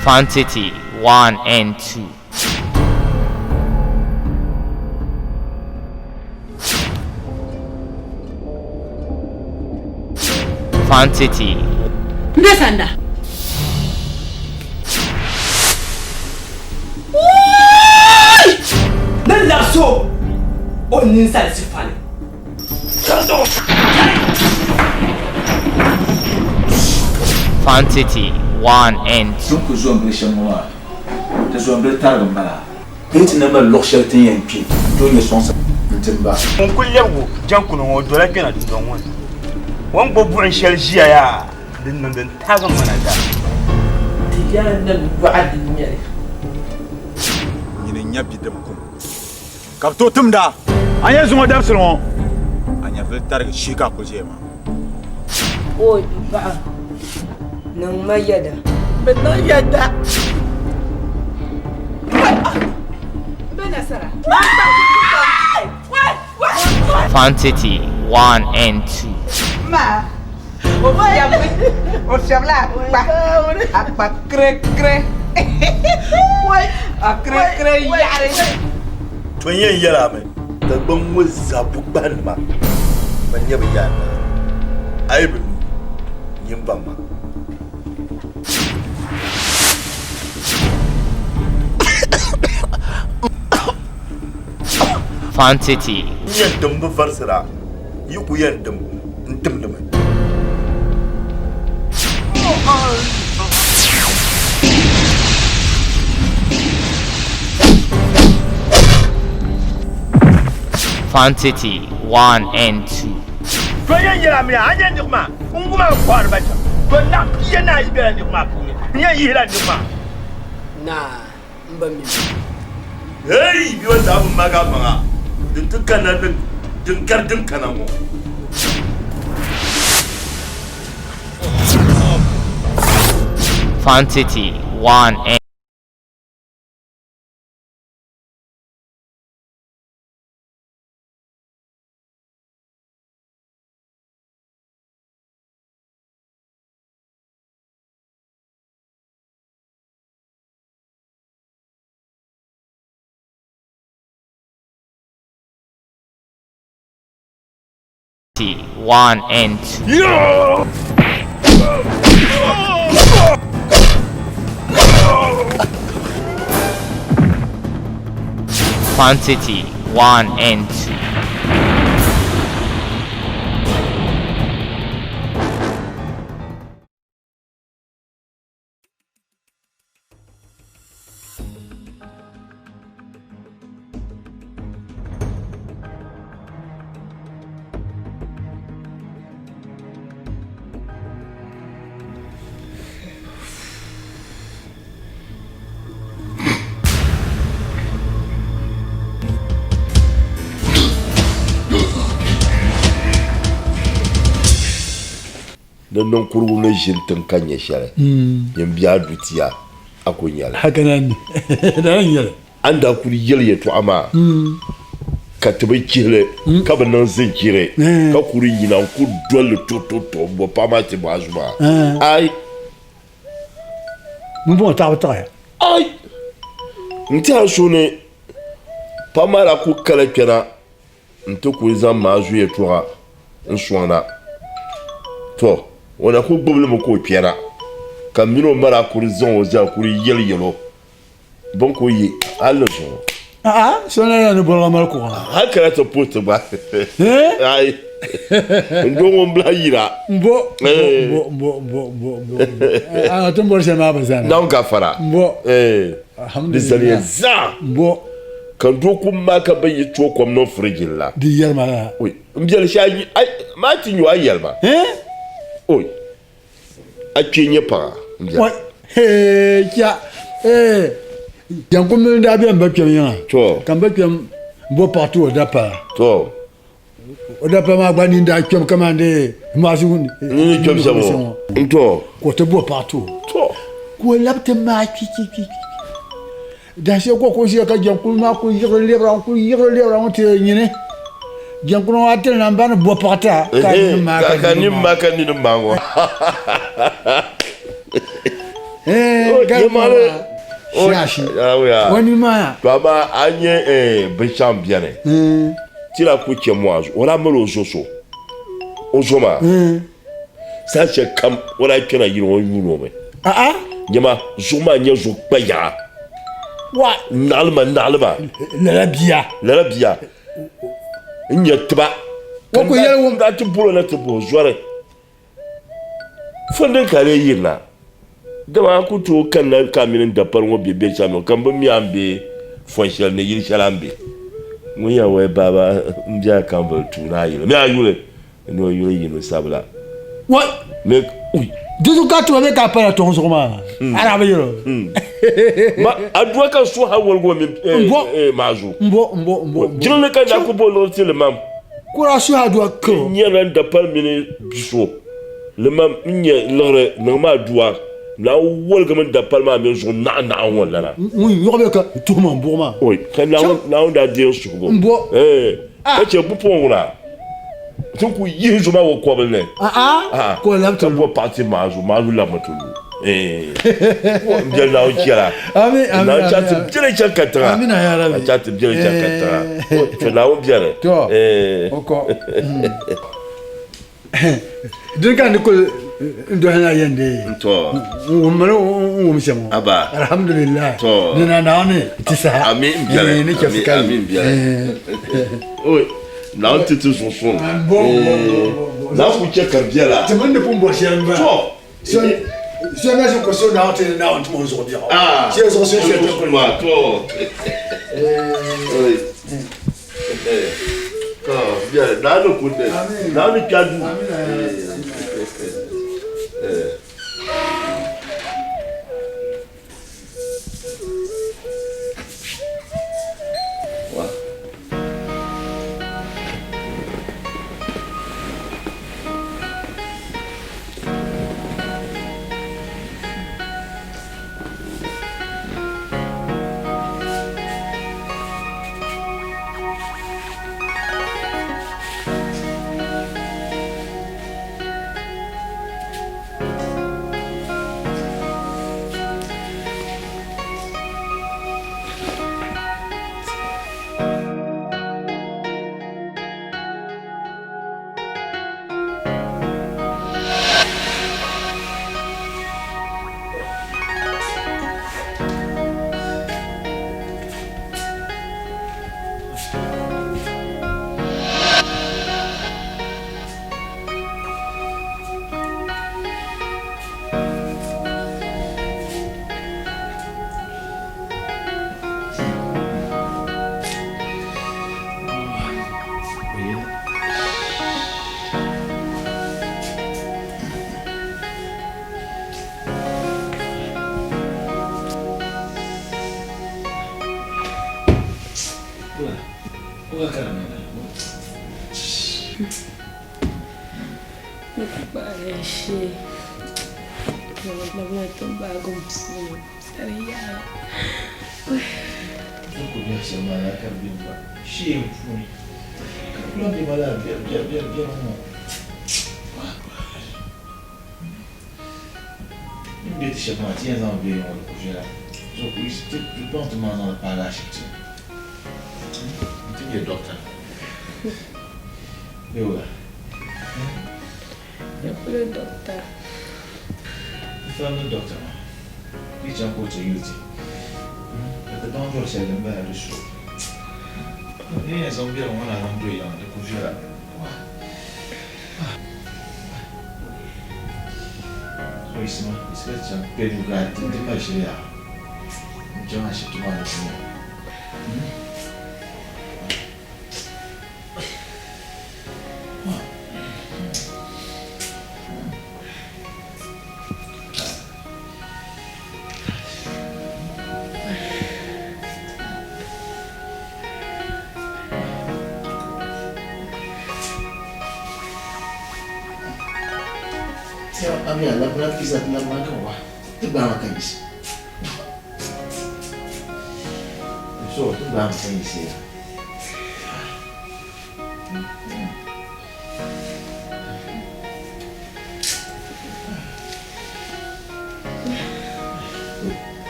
Quantity 1 and 2. Quantity. N be sanda. Ni labisi o o ninsal sifa ni. Quantity 1 and 2. Ti ni ku zo m-bili shɛm ŋɔ maa, ti zo m-bili tarigi m-bala. Di yi ti na mali luɣ shɛli ti ni yɛn kpi n-tooi nya sɔŋsim n-ti m ba. Ŋun kul lɛbigi o jaŋkuno ŋɔ, o dola kpɛna dundɔŋ ŋɔ ni. O ni gbubi buɣim shɛli ʒiya yaa, din niŋ din taagi ŋɔ na daa. Ti yaannim yɔɣa din nyɛ li. Nyini n-nya bidib kum ka bɛ tooi timd a. A nya zuŋɔ dabisili ŋɔ, a nyɛvili tarigi shihi ka a kul ʒiya maa. O, m paɣa, niŋ ma yɛda. Bɛ niŋ yɛda. Bɛ nasara. Quantity 1 and 2. Ma, o fiɛbimi, o fiɛbila akpa, akpa kirekire, a kirekire yaɣiri. To n yɛn yɛl a mi, tiŋgbɔŋ ŋɔ zaa bukpahinima bɛn nyɛ bɛ yaanima, a yi bi mi, nyin baŋ ma. Quantity. N yɛn dim bi varisira, yi ku yɛn dim n timdimi. Quantity 1 and 2. To yɛn yɛla mi a nyɛ niɣi maa n gum a kɔhiri ba chaŋ to naɣ pia ni ayi bela niɣi maa puuni n yɛn yihila niɣi maa. Naa, m ba mi. Hey! Bia zaa bi maagi a maŋa din ti kanna ni din gari din kana ŋɔ. Quantity 1 and. 1 and 2. Quantity 1 and 2. Ni niŋkurugu ni ʒini tiŋ ka nya shɛli, nyin bia a du tia, a ku nya li. A ni daa kuli yɛli yɛtɔɣa maa ka ti bi chihi li, ka bi niŋ zinchiri, ka kuli yina n-ku doli li tuɣituɣituɣi m-bo paɣa maa ti bɔhi a zuɣu maa, ai! Ai! N tɛha so ni paɣa maa daa ku kala kpɛna N-ti kuli zaŋ maazu yɛtɔɣa n-sɔŋ na. Tɔ! O na kuli gbubi li mi ka o kpɛra, ka m mini o ma daa kuli zaŋ o zali kuli yɛli yɛl o bɛ ni kuli yi hal ni zuŋɔ. A'a, so na yɛn ni boliga mali kuɣa. Hal ka na ti puhi ti gba. Ai! N doo ŋun bi lahi yira. M-bo, m-bo, m-bo, m-bo, m-bo, m-bo. A ti ni bɔri shɛli maa bi zani. Naawuni gafara. M-bo. Di zaniya zaa. M-bo. Ka doo kum maa ka bɛ yi tooi kom niŋ firiji la. Di yɛli ma lala. Oi, m biɛli shee a yi, ai, maa ti nyu a yɛli ma. Oi, a kpee nyɛ paŋa, m biɛli. Oi, hee, cha, ee, Jaŋkumbili n-daa be m ba kpɛm yiŋa. To. Ka m ba kpɛm bo paɣa ti o dapala. To. O dapala maa gba nini daa kpɛm kamani dee maɣasigu ni kpɛm shɛm ŋɔ. To. Ka o ti bo paɣa ti o. To. Ka o labi ti maai kpi kpi kpi kpi. Dahinshɛli ka o kuli ʒiya ka jɛŋkuli maa kuli yiɣiri lɛbira n kuli yiɣiri lɛbira ŋɔ ti nyini jɛŋkuli maa ti lan ba ni bo paɣa ti a ka nini maa ka nini maa ka nini maa ŋɔ. Yɛmaɣili o ni maa to amaa a nyɛ binshɛɣu n biɛni ti lahi ku chɛ Muazu o lahi mali o zo so o zo maa saha shɛli kam o lahi kpɛna yili ŋɔ n yuuni o mi nyɛma zuɣu maa nyɛ zuɣu kpa yaɣa naɣilima naɣilima lala bia lala bia n nyɛ tiba o ku yɛli ŋun daa ti bolo na ti bo zɔri Fɔndin ka a lee yirina? Dama a ku tooi kanna ka a mini n dapali ŋɔ be bɛ shɛm ka m bi mi a ni be fɔn shɛli ni yili shɛli a ni be. Ŋun yɛn wai baaba m-be a kanvili tuuni a yuli mi a yuli ni o yuli yino sabila. Wai! Mi ui! Di zuɣu ka a tuma bee ka a pala tɔŋ zuɣu maa? A daa bi yɛl o. Ma adua ka suhi a woligi o mini Maazu. M-bo, m-bo, m-bo. Jiŋli ka n daa ku bo liɣiri ti limam. Ka o daa suhi adua kir o. N nyɛla n dapali mini bi so limam n-nyɛ liɣiri niŋ ma adua Naawuni woligimi n dapali maa mini zuɣu naɣ naɣ ŋɔ lana. Ŋun yɔɣi bɛ ka tuhima m-buɣi maa. Oi, ka Naawuni daa deei n suhigu. M-bo. Ka chɛ bupuɣin ŋuna ti ku yihi zuɣu maa o kɔbili ni. A'a, ka o labi ti lu. Ka bo paɣa ti Maazu, Maazu labimi ti lu. M biɛli Naawuni chɛla. Amin, amin, Naawuni chɛ a ti biɛli chaŋ katiŋa. Amina ya Rabbi. A chɛ a ti biɛli chaŋ katiŋa. To Naawuni biɛni. To, o ko. Dini ka ni kuli n dɔhi na yɛn dee. To. N wum mini n wum shɛm ŋɔ. Aba. Alhamdulillah. To. Ni na Naawuni ti saha. Amin m biɛli. Ni chɛsi ka yi. Amin m biɛli. Oi. Naawuni ti ti zuɣu suŋ. Bo, bo, bo, bo. Naawuni ku chɛ ka di biɛla. Ti mini di pun bɔri shɛli m-bala. To. So so na ʒi kuɣu so Naawuni ti Naawuni tim o zuɣu biɛɣu. Shee zuɣu so shɛli ti kuli. To. Oi. To, biɛli. Naawuni ku di. Naawuni kpɛ duu.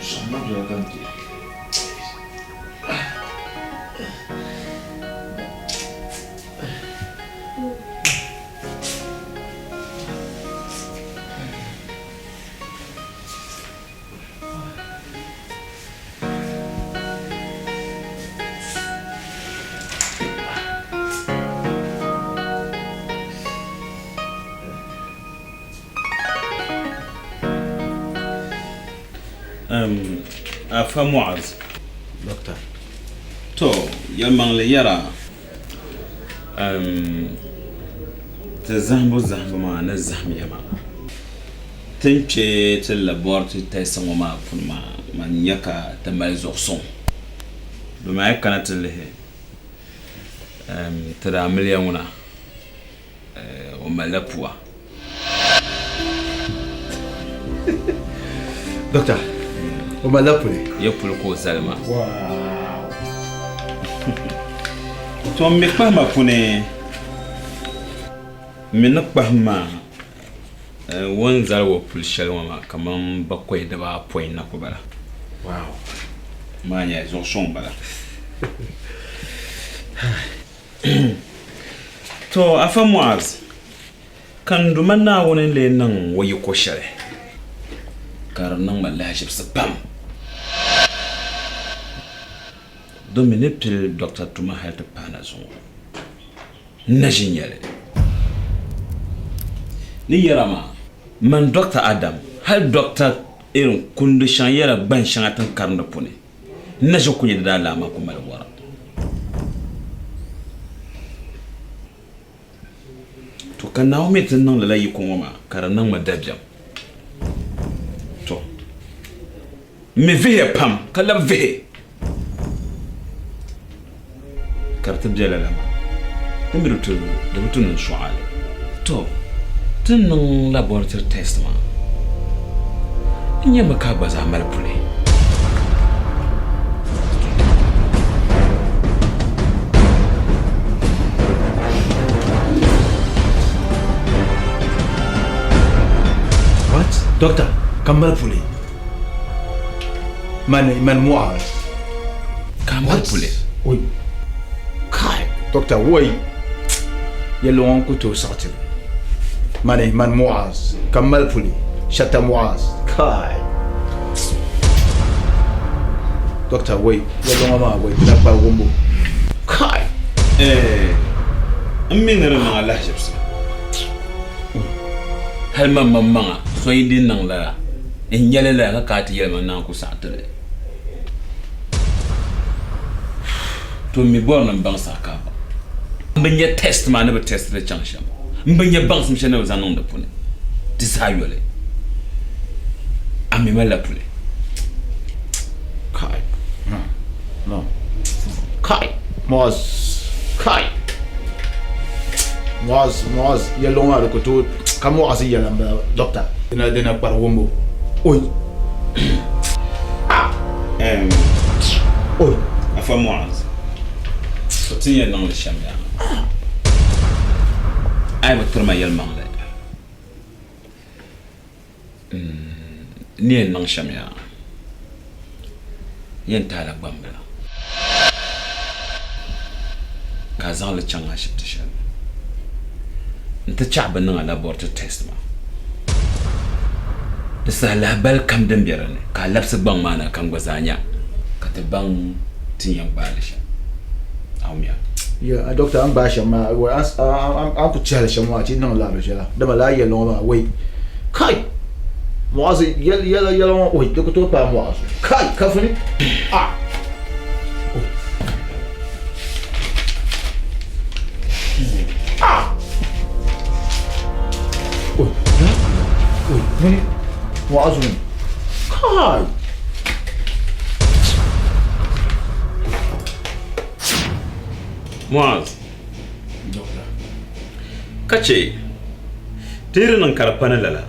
Sɔŋ ma biɛla ka n kpe. Um, Afa Muaz. Doctor. To, yɛlimaŋli yɛra, um, ti zahimbu zahimbu maa ni zahim ya maa. Ti ni kpe ti laboratory test ŋɔ maa puuni maa, man nya ka ti mali zuɣusuŋ. Domin a yi kana ti lihi, um, ti daa miliya ŋuna, uh, o malila pua. Doctor, o malila puli? Ya puli ka o zali maa. To m mi kpahima puuni, m mi ni kpahim maa o ni zali o puli shɛli ŋɔ maa kaman bakɔi dibaapɔin na ku bala. Wow. Maa nyɛla zuɣu suŋ bala. To Afa Muaz, ka n Duuma Naawuni lee niŋ o yiko shɛli ka di niŋ ma lahiʒibisi pam. Domi ni pili Dɔkta tuma hali ti paai na zuŋɔ. N na ʒi nya li. Ni yɛra maa, man Dɔkta Adam, hali dɔkta irin kundi shɛŋa yɛla gban shɛŋa ti ni karindi puuni, n na ʒi ku nya di daalaama ku mali wɔra. To ka Naawuni mi ti niŋ lala yiko ŋɔ maa ka di niŋ ma dabiɛm. To m mi vihiya pam ka labi vihi ka di ti be lala maa. Di mi di bi tu ni n sɔɣ a li. To ti ni niŋ laboratory test maa n nyami ka a gba zaa mali puli. What? Doctor, ka mali puli? Mani, mani Muaz. Ka mali puli? Oi. Kai, doctor, wai. Yɛlli ŋɔ n ku tooi saɣi ti li. Mani, mani Muaz, ka mali puli, Shatta Muaz, kai. Doctor, wai, yɛlli ŋɔ maa, wai, dina kpari wumbu. Kai! Eh, n mi ni di niŋ a lahiʒibisi. Hali man maŋmaŋa so yi di niŋ lala, n nyɛli lala ka ka a ti yɛli ma naan ku saɣi ti li. To m mi bɔri ni m baŋ saha ka a baŋ. M bi nya test maa ni bi test li chaŋ shɛm. M bi nya baŋsim shɛli ni bi zaŋ niŋ di puuni. Di zaa yoli. A mi malila puli. Kai. No. No. Kai. Moaz. Kai. Moaz, Moaz, yɛlli ŋɔ maa di ku tooi ka Moaz yɛla m-bala doctor. Dina dina kpari wumbu. Oi. Ah. Um. Oi. Afa Muaz. To ti ni yɛn niŋ li shɛm yaa. A yi bi tiri ma yɛlimaŋli, n ni yɛn niŋ shɛm yaa, n yɛn taai la gbambila ka a zaŋ li chaŋ ashibiti shɛli ni nti chaɣi bɛ niŋ a laboratory test maa. Di saha lahabali kam din be di ni ka a labisi gbaŋ maa na ka n gba zaa nya ka ti baŋ ti ni yɛn gbaai li shɛm. Awumiya. Ya, doctor, an gbaai shɛm maa, an ku tɛhili shɛm maa, ti niŋ lala viɛla. Dama lala yɛlli ŋɔ maa, wei, kai! Muɣazu, yɛla yɛla ŋɔ, oi, di ku tooi paai Muɣazu. Kai! Kafuni! Ah! Ah! Oi, oi, mini Muɣazu ni. Kai! Muaz, ka chɛ ti yi di niŋ ka di pa ni lala,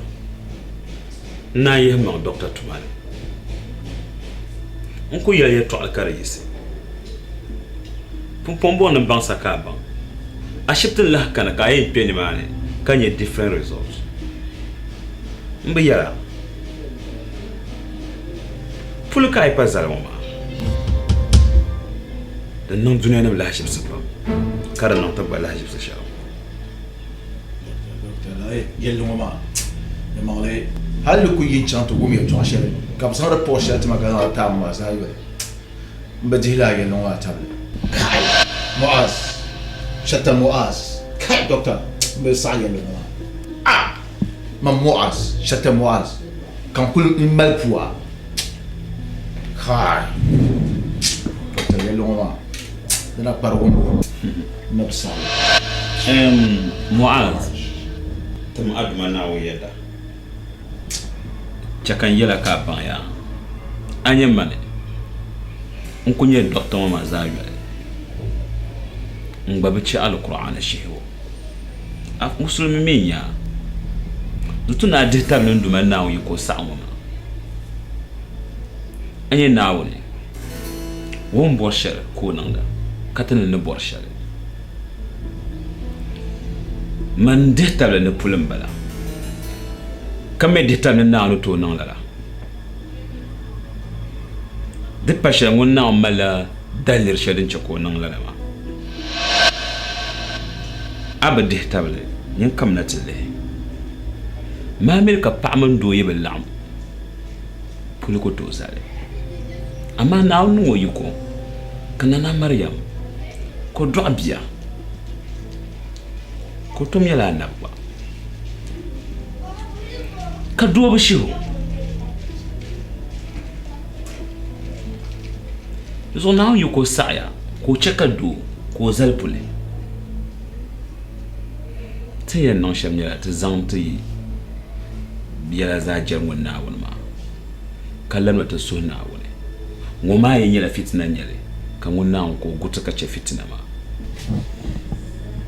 n naan yihi maŋ dɔkta tuma ni. N ku yɛli yɛtɔɣili ka di yiɣisi. Pumpɔŋ bɔŋɔ ni m baŋ sa ka a baŋ. Ashibiti n lahi kani ka a yɛn kpe nimaani ka nya different results. M bi yɛra. Puli ka a yi pa zali ŋɔ maa, di niŋ dunianim lahaʒibisi pam, ka di niŋ ti gba lahaʒibisi shɛli. Yɛlli ŋɔ maa, yɛlimaŋli hal di ku yi n-chaŋ ti wum yɛtɔɣ shɛli ka bɛ zaŋ di puɣi shɛli ti ma ka zaŋ di taai ma maa zaa yoli, m bi dihi lala yɛlli ŋɔ maa tabili. Kai! Mu'az! Shatta Mu'az! Kai! Doctor, m bi saɣi yɛlli ŋɔ maa. Ah! Man Mu'az, Shatta Mu'az, ka n kuli m mali pua. Kai! Doctor, yɛlli ŋɔ maa, di na kparigi m-bɔŋɔ. N na bi saɣi li. Mu'az, tim a Duuma Naawuni yɛda. Chɛ ka n yɛl a ka a baŋ yaa, a nyɛ mani, n ku nyɛ dɔɣita ŋɔ maa zaa yoli. N gba bi chɛ Alkur'aani shihibu. A Musulimi mi n-nyɛ a. Di tu ni a dihi tabili n Duuma Naawuni yiko saɣim ŋɔ maa. A nyɛ Naawuni, o ni bɔri shɛli ka o niŋda, ka ti ni ni bɔri shɛli. Man n-dihi tabili ni puli m-bala, ka mi dihi tabili ni Naawuni tooi niŋ lala. Di pa shɛli ŋun Naawuni malila daliri shɛli din chɛ ka o niŋ lala maa. A bi dihi tabili, nyin kamina ti lihi. Maa miri ka paɣa mini doo yi bi laɣim, puli ku tooi zali. Amaa Naawuni niŋ o yiko ka Nana Mariam ka o dɔɣi bia ka o tom nyɛla anabi gba ka doo bi shihi o. Di zuɣu Naawuni yiko saɣiya ka o chɛ ka doo ka o zali puli. Ti ni yɛn niŋ shɛm nyɛla ti zaŋ ti yɛla zaa jɛri ŋun Naawuni maa, ka labina ti suhi Naawuni. Ŋɔ maa yi nyɛla fitina n-nyɛ li, ka ŋun Naawuni ka o gu ti ka chɛ fitina maa.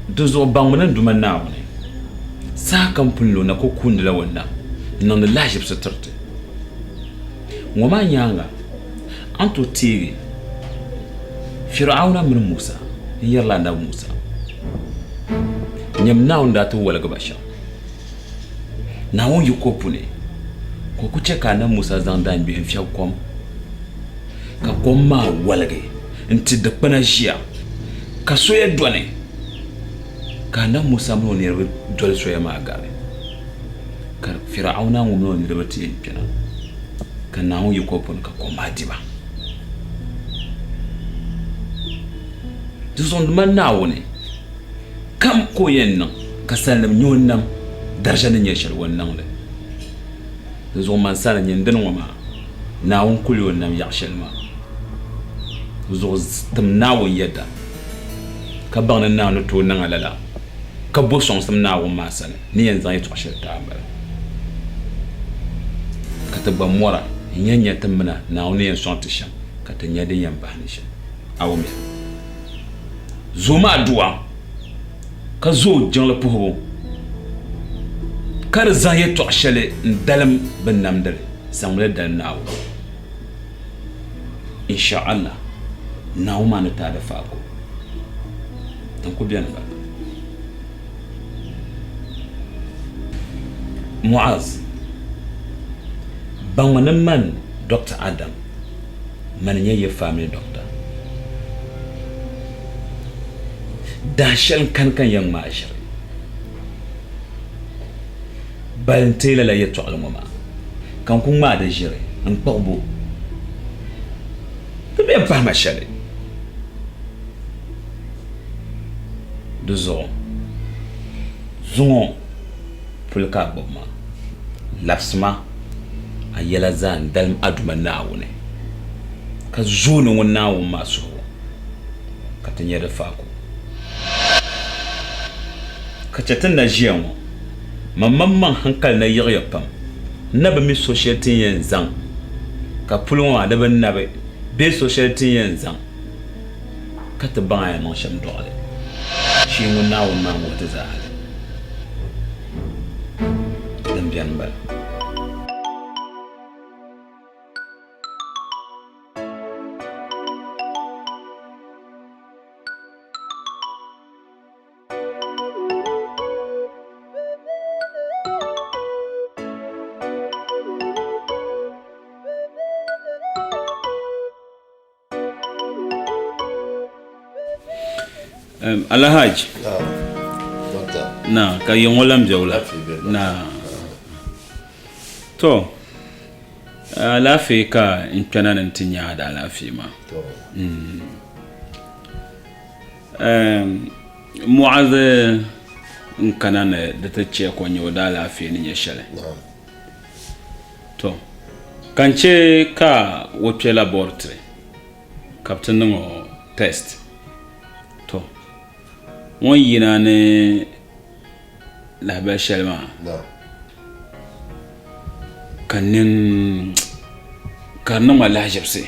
Di zuɣu baŋmi ni n Duuma Naawuni saha kam pun lo na ka o kuundila o nam n-niŋdi lahiʒibisi tiri ti. Ŋɔ maa nyaaŋa, a ni tooi teegi Fir'auna mini Musa n-yɛrila Anabi Musa, Nyam Naawuni daa ti woligi ba shɛm. Naawuni yiko puni, ka o ku chɛ ka Anabi Musa zaŋ daangbee n-fiɛbi kom, ka kom maa woligi nti dikpina ʒiya, ka soya dɔni, ka Anabi Musa mini o niriba doli soya maa gari. Ka Fir'auna ŋun mini o niriba ti yɛn kpɛna, ka Naawuni yiko puni ka kom maa di ba. Di zuɣu ni mani Naawuni kam ka o yɛn niŋ, ka salinim nya o nam daraja ni nyɛ shɛli o ni niŋ li. Di zuɣu man sani nyini dini ŋɔ maa, Naawuni kuli o nam yaɣ shɛli maa. Di zuɣu tim Naawuni yɛda, ka baŋ ni Naawuni ni tooi niŋ a lala, ka bo sɔŋsim Naawuni maa sani ni yɛn zaŋ yɛtɔɣ shɛli ti a m-bala. Ka ti gba mɔra n-yɛn nya ti mina Naawuni ni yɛn sɔŋ ti shɛm, ka ti nya din yɛn bahi ni shɛm. A wumya? Zoom aduwa, ka zooi jiŋli puhibu, ka di zaŋ yɛtɔɣ shɛli n-dalim binnamdili, zaŋmi li dalim Naawuni. Insha'Allah, Naawuni maa ni ti a di faako. Din ku beni bala. Mu'az, baŋmi ni man Doctor Adam mani nyɛ yi family doctor. Dahinshɛli n-kani ka n yɛn ŋmaai ʒiri. Bali n-teei lala yɛtɔɣili ŋɔ maa ka n ku ŋmaai di ʒiri n-kpuɣi bo. Di bi yɛn pahi ma shɛli. Di zuɣu zuŋɔ puli ka a gbubi ma, labisima a yɛla zaa n-dalim a Duuma Naawuni, ka zooni ŋun Naawuni maa suhigu, ka ti nya di faako. Ka chɛ ti ni na ʒiya ŋɔ, man maŋmaŋ haŋkali na yiɣiya pam, n na bi mi so shɛli ti ni yɛn zaŋ ka puli ŋɔ maa di bi nabi bee so shɛli ti ni yɛn zaŋ ka ti baŋ a yɛn niŋ shɛm dɔɣili shee ŋun Naawuni maa ŋuhi ti zaa hali din beni m-bala. Alhaji. Na ka yiŋ ŋɔ lan be wula? Na. To, alaafee ka n kpɛna ni n ti nya a di alaafee maa. Muɣizi n kana ni di ti chɛ ka o nya o daalaafee ni nyɛ shɛli. To, ka n chɛ ka o kpe laboratory ka bɛ ti niŋ o test. To, ŋun yina ni lahabali shɛli maa ka nin ka di niŋ ma lahaʒibisi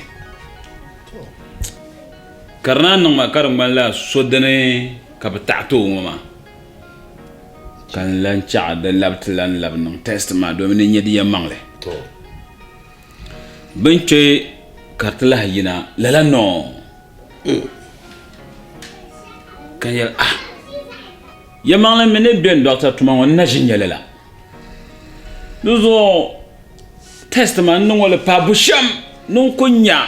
ka di naan niŋ ma ka di ŋmanila so dini ka bi taɣi ti o ŋɔ maa ka n lan chaɣi di labi ti lan labi niŋ test maa domin n nya di yɛlimaŋli bɛ ni kpe ka di ti lahi yina lala nɔɔ Ka n yɛli, Ah! Yɛlimaŋli mi ni beni dɔɣita tuma ŋɔ, n na ʒi n-nyɛ lala. Di zuɣu test maa n niŋ o li paai bushɛm ni n ku nya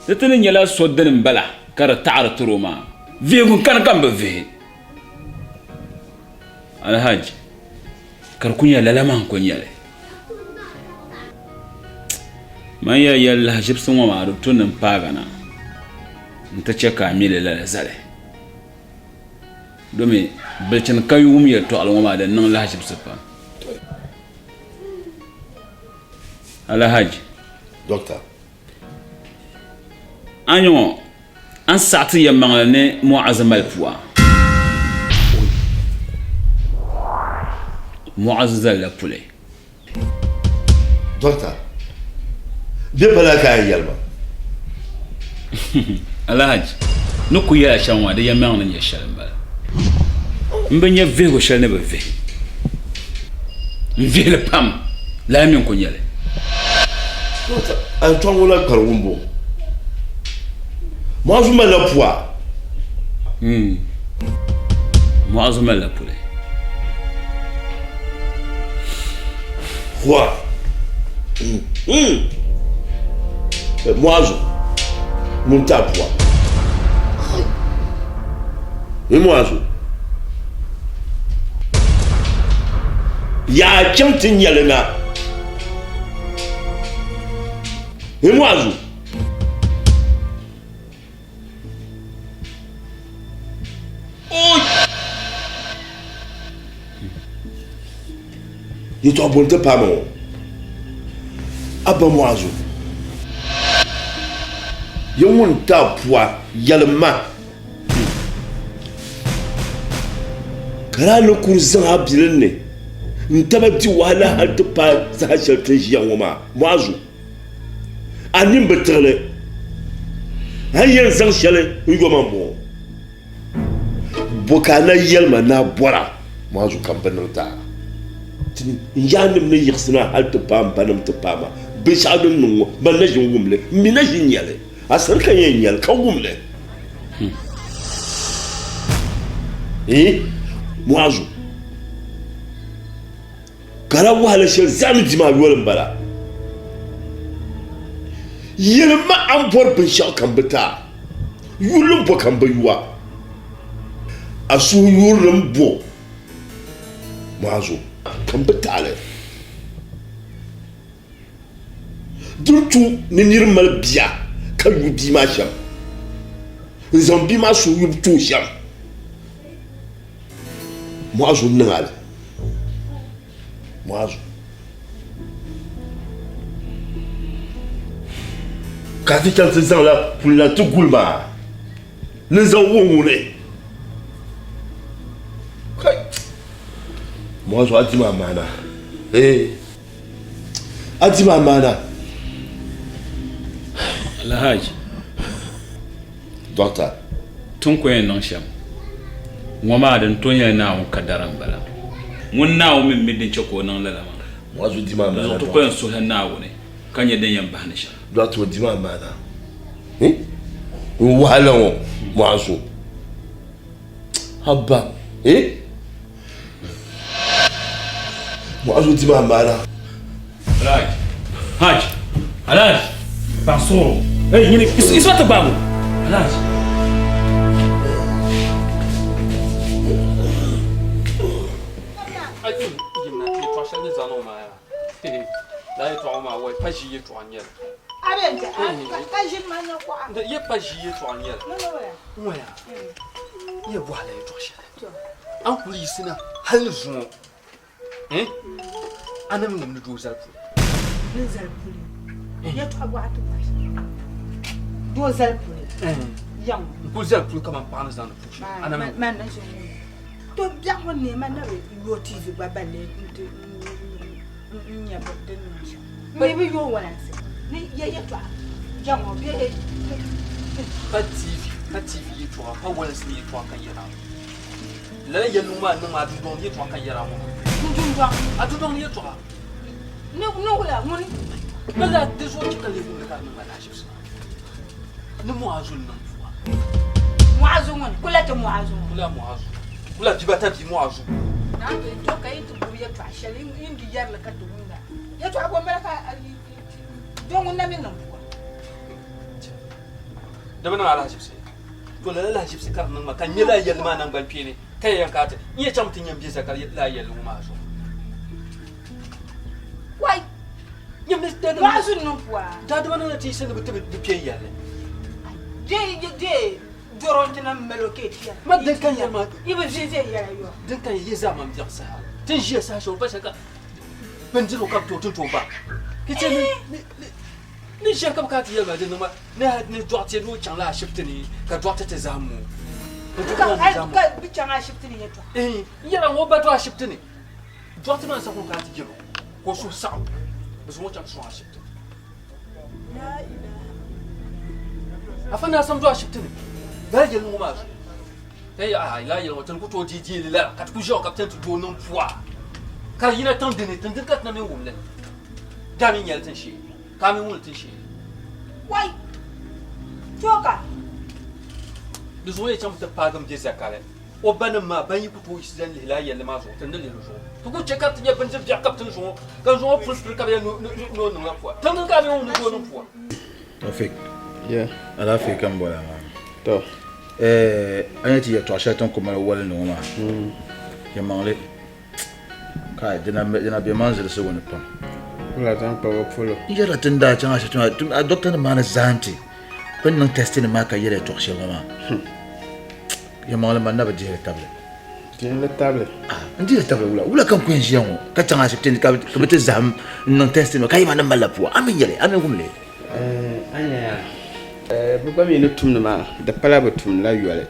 di ti ni nyɛla so dini m-bala ka di taɣiri tiri o maa. Vihigu n-kani ka m bi vihi. Alhaji, ka di ku nyɛla lala maa n-ku nyɛ li. Man ya yɛli lahaʒibisi ŋɔ maa di tu ni m paagi na nti chɛ ka a mi li lala zali. Domi bilichini ka yi wum yɛltɔɣili ŋɔ maa din niŋ lahaʒibisi pam. Alhaji. Doctor. A ni ŋɔ a ni saɣi ti yɛlimaŋli ni Mu'azi mali pua. Mu'azi zalila puli. Doctor, bɛ pala ka a yɛn yɛli ma? Alhaji, ni ku yɛla shɛm ŋɔ di yɛlimaŋli ni nyɛ shɛli m-bala. M bi nya vihigu shɛli ni bi vihi. N vihi li pam, lala mi n-ku nyɛ li. Doctor, a yɛtɔɣa ŋɔ lahi kpari wumbu. Mu'azu malila pua? Mu'azu malila puli. Pua. Mu'azu ŋun ti a pua. Ni Mu'azu. Yaa chaŋ ti nyɛli na. Ni Mu'azu. Yɛtɔɣ bɔni ti paai ma ŋɔ, Abba Mu'azu, ya ŋun ti a pua yɛlim ma, ka daa ni kuri zaŋ a bilim ni n taba di wahala hal ti paai saha shɛli ti ni ʒiya ŋɔ maa, Mu'azu. A nini bi tiɣili, a ni yɛn zaŋ shɛli n-yo ma m-bɔŋɔ. Bɔ ka a na yɛli ma ni a bɔra Muazu ka m bi niŋ ti a? Ti n yaannim ni yiɣisina hal ti paai m banim ti paai ma, binshɛɣu din niŋ ŋɔ, ban na ʒi n-wum li, m mi na ʒi n-nya li. A sani ka n yɛn nya li ka wum li. Iin, Muazu. Ka la wahala shɛli zaa ni di maa yoli m-bala. Yɛlim ma a ni bɔri binshɛɣu ka m bi ti a. Yurilim bɔ ka m bi yu a. A suhu yurilim bɔ maa zuɣu ka m bi ti a li. Din tu ni nir mali bia ka yu bia maa shɛm, n-zaŋ bia maa suhu yubu ti o shɛm, Muazu n-niŋ a li. Muazu. Ka a ti chaŋ ti zaŋla puli la ti guli maa ni n-zaŋ wuhi ŋuni. Kai! Muazu a di ma amaana. Ee! A di ma amaana. Alhaji. Doctor. Ti ni ku yɛn niŋ shɛm ŋɔ maa din tooi nyɛla Naawuni kadara m-bala. Ŋun Naawuni mi mi din chɛ ka o niŋ lala maa. Muazu di ma Di amaana zuɣu ti ku yɛn suhila Naawuni ka nya din yɛn bahi ni shɛm. Doctor o di ma amaana. N wahala ŋɔ Muazu. Haba. Muazu di ma amaana. Alhaji, Hajj, Alhaji, Pansoro. Hey, nyini, isma ti gbaabu. Alhaji. A yi yimna yɛltɔɣa shɛli ni zaŋ niŋ maa yaa. Lala yɛltɔɣa ŋɔ maa wai pa ʒii yɛltɔɣa n-nyɛ li. A be n-ti a ka ʒini ma nya kuɣa. Yɛ pa ʒii yɛltɔɣa n-nyɛ li. N waya n yɛn bɔhila yɛltɔɣa shɛli. A ni kuli yiɣisina hali ni zuŋɔ a na mi wum ni doo zali puli. Ni zali puli. Yɛltɔɣa bɔɣa ti bɔhi shɛm. Doo zali puli. Yaŋ. N kuli zali puli kaman paɣa ni zaŋdi puli shɛm. A na mi wum. Man na ʒi wum. To biɛɣu ŋɔ neei ma na bi yo TV gba balle nti n-nya din niŋ shɛm. M mi bi yo walansi ni ya yɛtɔɣa yaŋ ŋɔ bee Pa TV, pa TV yɛtɔɣa, pa walansi ni yɛtɔɣa ka n yɛra ŋɔ. Lala yɛligu maa niŋ a dundɔŋ ni yɛtɔɣa ka n yɛra ŋɔ maa. N dundɔŋ? A dundɔŋ ni yɛtɔɣa. Ni wula ŋuni? Lala di zuɣu chɛ ka leei wumdi ka di niŋ ma lahaʒibisi maa. Ni Mu'azu n-niŋ pua. Mu'azu ŋuni? Kula ti Mu'azu ŋɔ. Kula Mu'azu. Kula bibata bia Mu'azu. Naa to to ka yi ti gbubi yɛtɔɣa shɛli yi ni di yɛri li ka ti wumda. Yɛtɔɣa bɔ m-bala ka doo ŋun na mi niŋ pua. Di bi niŋ alahiʒibisi. To lala lahiʒibisi ka di niŋ ma ka n nya lala yɛlli maa naŋgbankpeeni ka yɛn ka a ti n yɛn chaŋmi ti nya m bia Zakari lala yɛlli ŋɔ maa zuɣu. Wai! Nyam ni daadama. Mu'azu niŋ pua. Daadama niŋla ti yiɣisi ni bɛ ti bi kpe yɛlli. Dee dee dɔro nti na malo ka ti yɛra. Ma din ka yɛli maa. Yi bi ʒe ʒe yɛla yɔ. Din ka yɛ zaa man biɛɣu saha. Ti ni ʒiya saha shɛli pa shɛli ka bindirigu ka bɛ tooi ti tooi ba. Ka chɛ ni ni ni ʒiya ka bɛ kana ti yɛli ma di niŋ ma ni hali ni dɔɣite ni o chaŋla ashibiti ni ka dɔɣite ti zahim o. Ka ka bɛ chaŋ ashibiti ni yɛtɔɣa. N yɛra ŋɔ o ba do ashibiti ni. Dɔɣite maa n-saɣi o kana ti yɛl o ka o suhu saɣim bɛ zaŋ o chaŋ ti sɔŋ ashibiti ni. Afa naa sam do ashibiti ni lala yɛli ŋɔ maa zuɣu. Ka yi a lala yɛli ŋɔ ti ni ku tooi dii deei li lala ka ti ku ʒiya ka bɛ chani ti doo niŋ pua ka di yina tiŋ dini tiŋ dini ka ti na mi wum li daa mi nyɛli tin shee ka a mi wum li tin shee. Wai! Tooka! Di zuɣu yɛn chaŋ ti paagi m bɛ zakali. O banim maa ban yi ku tooi yiɣisi zani lihi lala yɛlli maa zuɣu, ti ni lihiri zuɣu. Ti ku chɛ ka ti nya bindir biɛɣu ka bɛ ti ni zuŋɔ, ka n zuŋɔ puli puli ka bɛ yɛli ni o niŋla pua. Tiŋdini ka a mi ŋun ni tooi niŋ pua? Taufik, Yeah. Alaafee ka m bɔra maa. To. Eh, a nya ti yɛtɔɣ shɛli ti ni ku mali wali ni ŋɔ maa. Yɛlimaŋli, kai, di na be man zilisigu ni pam. Wula zaŋ kpa bɔ polo? N yɛrila ti ni daa chaŋ ashibiti maa, a doctor nim maa ni zaa nti bɛ ni niŋ test nim maa ka yɛli yɛtɔɣ shɛli ŋɔ maa. Yɛlimaŋli man na bi dihili tabili. Dihili tabili? Ah, n dihili tabili wula. Wula ka n ku yɛn ʒiya ŋɔ ka chaŋ ashibiti ni ka bɛ ti zahim n niŋ test nima ka yɛli ma ni m malila pua. A mi nyɛli, a mi wum li. A nya yaa, bɛ gba mi ni tumdi maa, di pala bɛ tumdila yoli.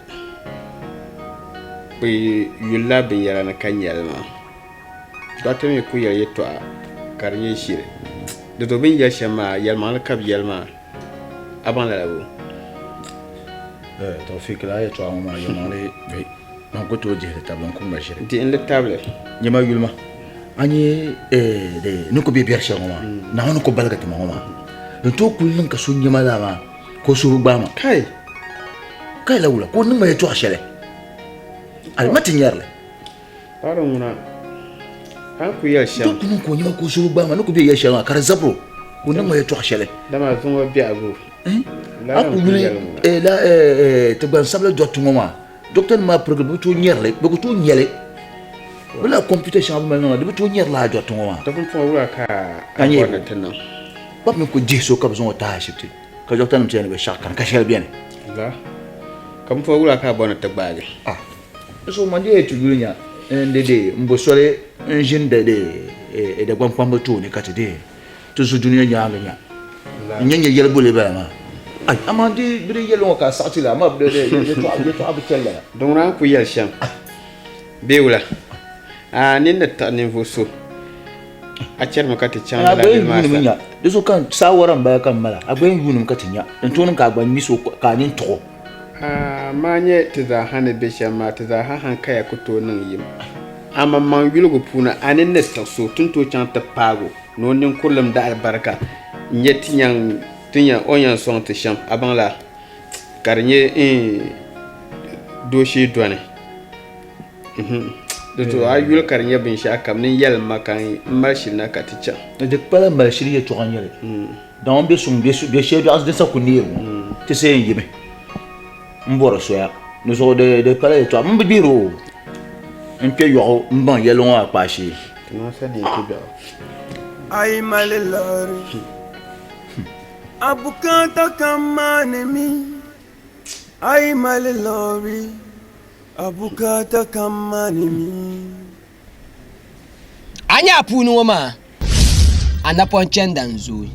Bɛ yulila binyɛra ni ka nya li maa. Dɔɣite mi ku yɛli yɛtɔɣa ka di nyɛ ʒiri. Di zuɣu bɛ ni yɛli shɛm maa, yɛlimaŋli ka bɛ yɛli maa. A baŋ lala boo? Taufik, lala yɛtɔɣa ŋɔ maa yɛlimaŋli man ku tooi dihili tabili n-ku ŋma ʒiri. Dihili tabili? Nyama yuli ma, a nya ni ku be biɛri shɛli ŋɔ maa, Naawuni ni ku baligi ti ma ŋɔ maa, din tooi kuli niŋ ka so nya ma laa maa ka o suhu gbaai ma. Kai! Kai la wula ka o niŋ ma yɛtɔɣ shɛli? Ali ma ti nyari li. Paɣiri ŋuna, a ni ku yɛli shɛm. Di ku niŋ ka o nya ma ka o suhu gbaai ma ni ku be yɛli shɛli maa ka di zabiri o ka o niŋ ma yɛtɔɣ shɛli. Dama zuŋɔ biɛhigu, A ku yuli ti gbansabili dɔɣite ŋɔ maa, dɔkta nim maa pirigili bɛ bi tooi nyari li, bɛ ku tooi nya li. Bɛ lala kɔmputa shɛŋa bɛ mali niŋda di bi tooi nyari lala dɔɣite ŋɔ maa. Di pumpɔŋɔ wula ka a bɔri ni ti niŋ? Kpab mi ku dihi so ka bɛ zaŋ o tahi ashibiti ka dɔkta nim ti yɛli ni binshɛɣu kani ka shɛli beni. La, ka pumpɔŋɔ wula ka a bɔri ni ti gbaagi? Ah, so man dee ti yuli nya n di dee n bo soli n ʒini di dee Dagbaŋ kpamba tooni ka ti dee ti zu dunia nyaaŋa nya n nya nya yɛli boli bala maa. Ai, amaa di bi di yɛli ŋɔ ka a saɣi ti la, amaa yɛtɔɣa bi chɛli lala. Di ŋuna n ku yɛli shɛm bee wula? A nini ni tiɣi ninvuɣ so, a chɛrimi ka ti chaŋ A lala gba yɛn dini maa yuunimi sa. nya, di zuɣu ka saawara m-bala ka m mala, a gba yɛn yuunimi ka ti nya, din tooi niŋ ka a gba mi so ka a nini tiɣ o. A maa nyɛ ti zaa ha ni be shɛm maa, ti zaa ha hankaya ku tooi niŋ yim. Amaŋmaŋ yuligu puuni, a nini ni tiɣi so, ti ni tooi chaŋ ti paag o ni o ninkurilim di alibarika n-nyɛ ti nyaŋ ti nya o ni yɛn sɔŋ ti shɛm. A baŋ la ka di nyɛ dooshee dɔni. Di zuɣu a yuli ka di nyɛ binshɛɣu kam ni yɛlim ma ka n mali shili na ka ti chaŋ. Di kpala mali shili yɛltɔɣa n-nyɛ li. Dama n be suŋ be shɛli biɛɣu din sa ku neeri ŋɔ, ti sa yɛn yimi m-bɔri soya. Di zuɣu di pala yɛltɔɣa m bi gbihiri o. N kpe yɔɣu m-baŋ yɛlli ŋɔ maa kpaashee. A yi mali liɣiri, a bukaata kam maani mi. A yi mali liɣiri, a bukaata kam maani mi. A nya a puuni ŋɔ maa, a napɔŋ chɛnda n-zooi.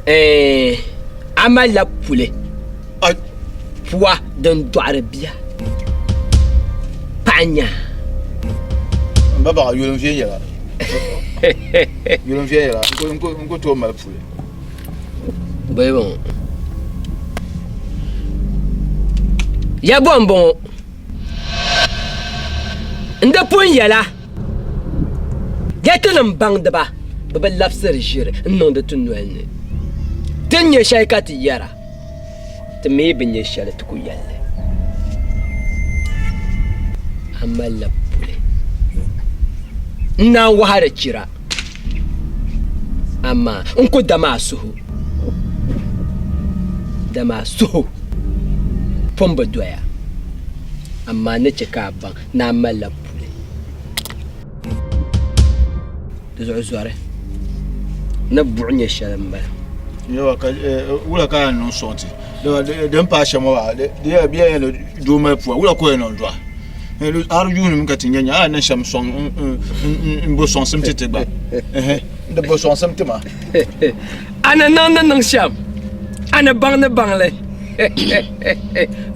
Eh, a malila puli pua din dɔɣiri bia paɣa nya n ba baɣa yuli n viɛnyɛla yuli n viɛnyɛla n ku tooi mali puli bɔyi bɔŋɔ ya bɔ n bɔŋɔ n di pun yɛla Ya tinim baŋdiba, bɛ bi labisiri ʒiri n-niŋdi ti noli ni. Ti ni nya shɛli ka ti yɛra, ti mi bi nya shɛli ti ku yɛli li. A malila puli n-naan wɔhiri chira, amaa n ku dam a suhu, dama a suhu pun bi doya, amaa n ni chɛ ka a baŋ ni a malila puli. Di zuɣu zɔri ni buɣu nyɛ shɛli n bala. Yawa ka wula ka yɛn niŋ sɔŋ ti din paai shɛm ŋɔ maa di yɛla bɛ yɛn ni doo mali pua wula ka o yɛn niŋ dɔɣi a di yuuni mi ka ti nya nya a yɛn niŋ shɛm sɔŋ n bo sɔŋsim ti ti gba di bo sɔŋsim ti ma. A ni niŋ ni niŋ shɛm a ni baŋ ni baŋ li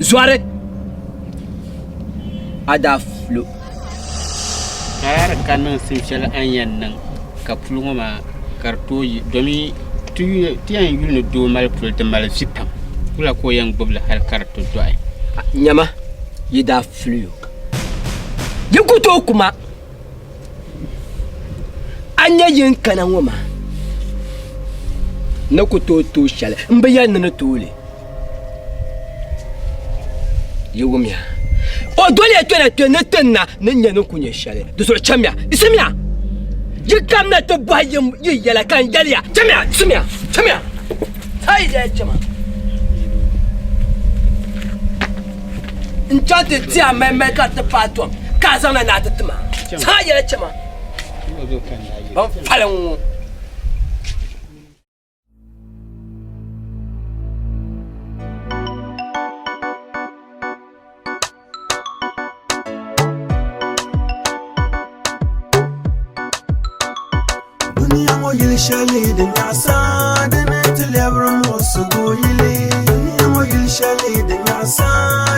zɔri a daa flo. Ka a yaa di ka niŋsim shɛli a ni yɛn niŋ ka puli ŋɔ maa ka di tooi yi domi ti yɛn yuli ni doo mali puli di mali vi pam wula ka o yɛn gbubili hali ka di ti dɔɣi. Nyama yi daa filiyo yi ku tooi ku ma a nya yin kana ŋɔ maa ni ku tooi tooi shɛli m bi yɛli ni ni tooi li. Yi wumya o doliya kpɛna kpɛ ni ti na ni nya ni ku nyɛ shɛli di zuɣu chamiya simiya yi kamina ti bɔhi yi yɛla ka n yɛliya chamiya simiya chamiya ayi daya chama n chaŋ ti ti a malimali ka ti paai tom ka a zaŋna ni a ti ti ma saa yɛla chama ban fali ŋɔ. Dunia ŋɔ yili shɛli din nyaɣisa dini ti lɛbiri muɣisigu yili. Dunia ŋɔ yili shɛli din nyaɣisa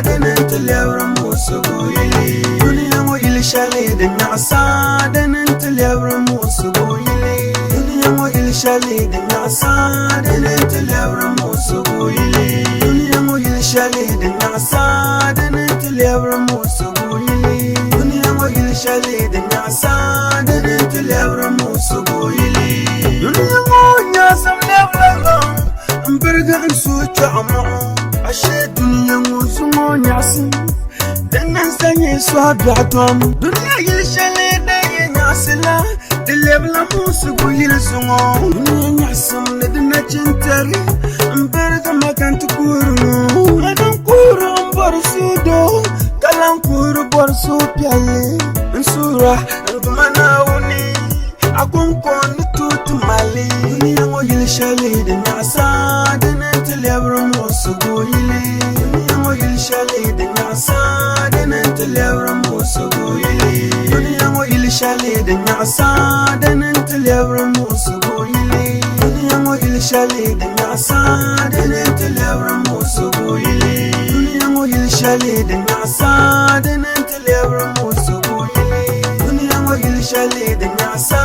dini ti lɛbiri muɣisigu yili. Dunia ŋɔ yili shɛli din nyaɣisa dini ti lɛbiri muɣisigu yili. Dunia ŋɔ yili shɛli din nyaɣisa dini ti lɛbiri muɣisigu yili. Dunia ŋɔ yili shɛli din nyaɣisa dini ti lɛbiri muɣisigu yili. Dunia ŋɔ yili shɛli din nyaɣisa dini ti lɛbiri muɣisigu yili. Dunia ŋɔ nyaɣisim lɛbila lɔŋ m-birigi n suhu kpɛɣu mɔɣu. Ashe dunia ŋɔ zuŋɔ nyaɣisim din niŋ sa nyɛ sɔhi biɛɣu tom. Dunia yili shɛli din yi nyaɣisi la di lɛbila muɣisigu yili zuŋɔ. Dunia nyaɣisim ni di nachintɛri m-birigi ma ka n ti kuhiri ŋɔ. Mani n-kuhiri m-bɔri suhudoo ka lan kuhiri bɔri suhupiɛlli. N suhira n Duuma Naawuni a kɔŋko ni tooi ti mali. Dunia ŋɔ yili shɛli din nyaɣisa dini n-ti lɛbiri muɣisigu yili. Dunia ŋɔ yili shɛli din nyaɣisa dini n-ti lɛbiri muɣisigu yili. Dunia ŋɔ yili shɛli din nyaɣisa dini n-ti lɛbiri muɣisigu yili. Dunia ŋɔ yili shɛli din nyaɣisa dini n-ti lɛbiri muɣisigu yili. Dunia ŋɔ yili shɛli din nyaɣisa dini n-ti lɛbiri muɣisigu yili. Dunia ŋɔ yili shɛli din nyaɣisa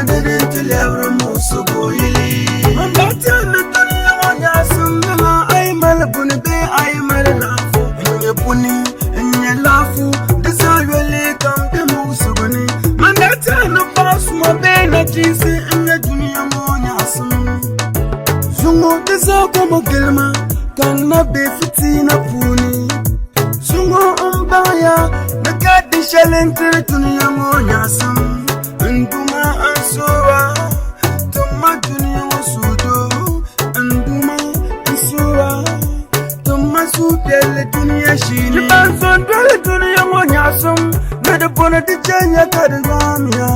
dini n-ti lɛbiri muɣisigu yili. Man daa tɛhi ni dunia ŋɔ nyaɣisim nyɛla a yi mali buni bee a yi mali laɣifu. N-nyɛ buni, n-nyɛ laɣifu, di zaa yoli kam be muɣisigu ni. Man daa tɛhi ni paɣa suma bee nachiinsi n-nyɛ dunia ŋɔ nyaɣisim. Zuŋɔ di zaa komi gili ma ka n na be fitiina puuni. Zuŋɔ m baŋya ni ka di shɛli n-tiri dunia ŋɔ nyaɣisim. N Duuma n suhira, tim ma dunia ŋɔ suhudoo. N Duuma n suhira, tim ma suhupiɛlli dunia shee ni. Yi ban zo n-doli dunia ŋɔ nyaɣisim ni di bɔni di chɛnya ka di yɔmiya.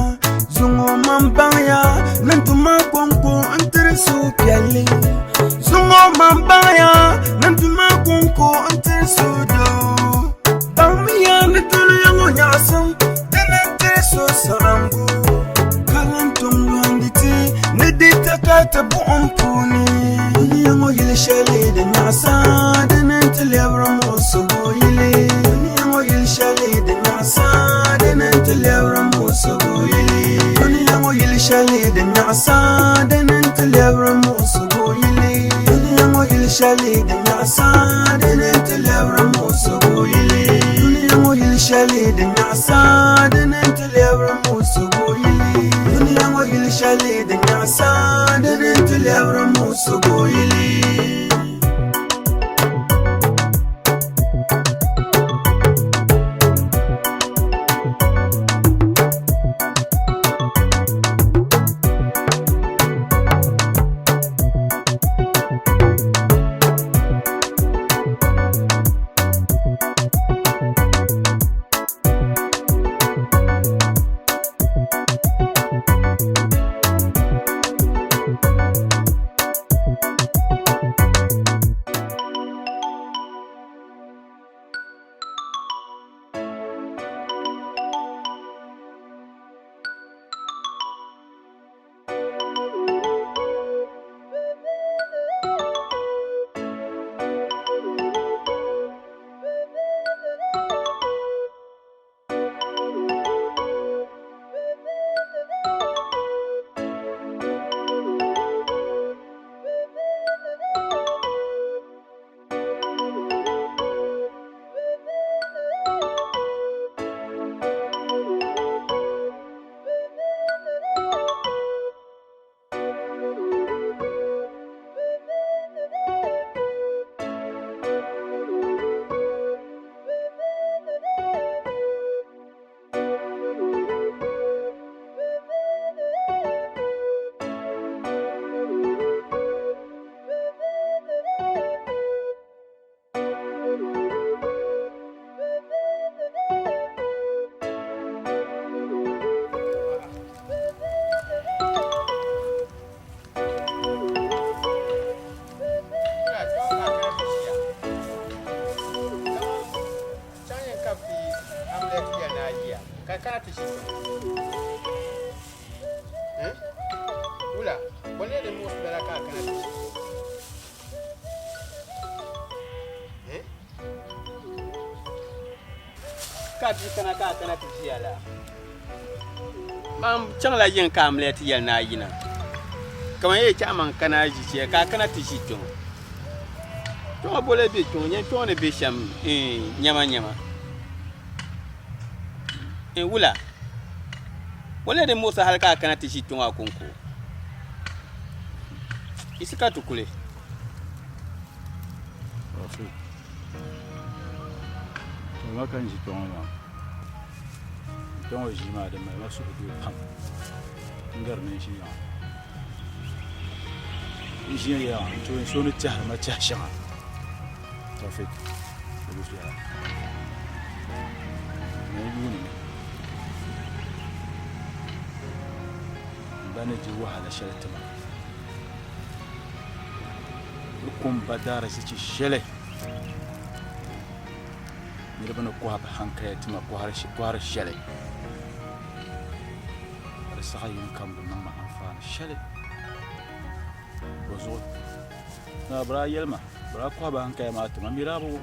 Zuŋɔ man baŋya ni n Duuma kɔŋko n-tiri suhupiɛlli. Zuŋɔ man baŋya ni n Duuma kɔŋko n-tiri suhudoo. Baŋmiya ni dunia ŋɔ nyaɣisim dini n-tiri suhusaɣiŋgu. Ka lan tom yɔndi ti ni di takati buɣim puuni. Dunia ŋɔ yili shɛli din nyaɣisa dini n-ti lɛbiri muɣisigu yili. Dunia ŋɔ yili shɛli din nyaɣisa dini n-ti lɛbiri muɣisigu yili. Dunia ŋɔ yili shɛli din nyaɣisa dini n-ti lɛbiri muɣisigu yili. Dunia ŋɔ yili shɛli din nyaɣisa dini n-ti lɛbiri muɣisigu yili. Dunia ŋɔ yili shɛli din nyaɣisa dini n-ti lɛbiri muɣisigu yili. Dunia ŋɔ yili shɛli din nyaɣisa dini n-ti lɛbiri muɣisigu yili. Ka kana ti ʒi kpɛ. Ka bia kana ka a kana ti ʒiya la? Man chaŋla yiŋ ka a mali ti yɛli ni a yina. Kaman yɛli chɛ amaŋ kana a ʒi shɛli ka a kana ti ʒi kpe ŋɔ. Kpe ŋɔ bole be kpe ŋɔ, nyam kpe ŋɔ ni be shɛm nyama nyama. Wula? Wula din muɣisi hali ka a kana ti ʒi kpe ŋɔ a kɔŋko? Yiɣisi ka ti kuli. Tuma ka n ʒi kpɛ ŋɔ maa kpɛ ŋɔ ʒii maa di mali ma suhudoo pam n gari ni n ʒi yaŋa n ʒiya yaŋa n tooi so ni tɛhiri ma tɛha shɛŋa Taofik di bi viɛla ni n yuuni mi n ba ni di wahala shɛli tima Di kum ba daarisichi shɛli niriba ni kɔhi bɛ hankaya tima kɔhiri shɛli ka di saha yini kam bi niŋ ma anfaani shɛli. Bɔzuɣu naa bɛ daa yɛli ma bɛ daa kɔhi bɛ hankaya maa tima m mi daa bi wum.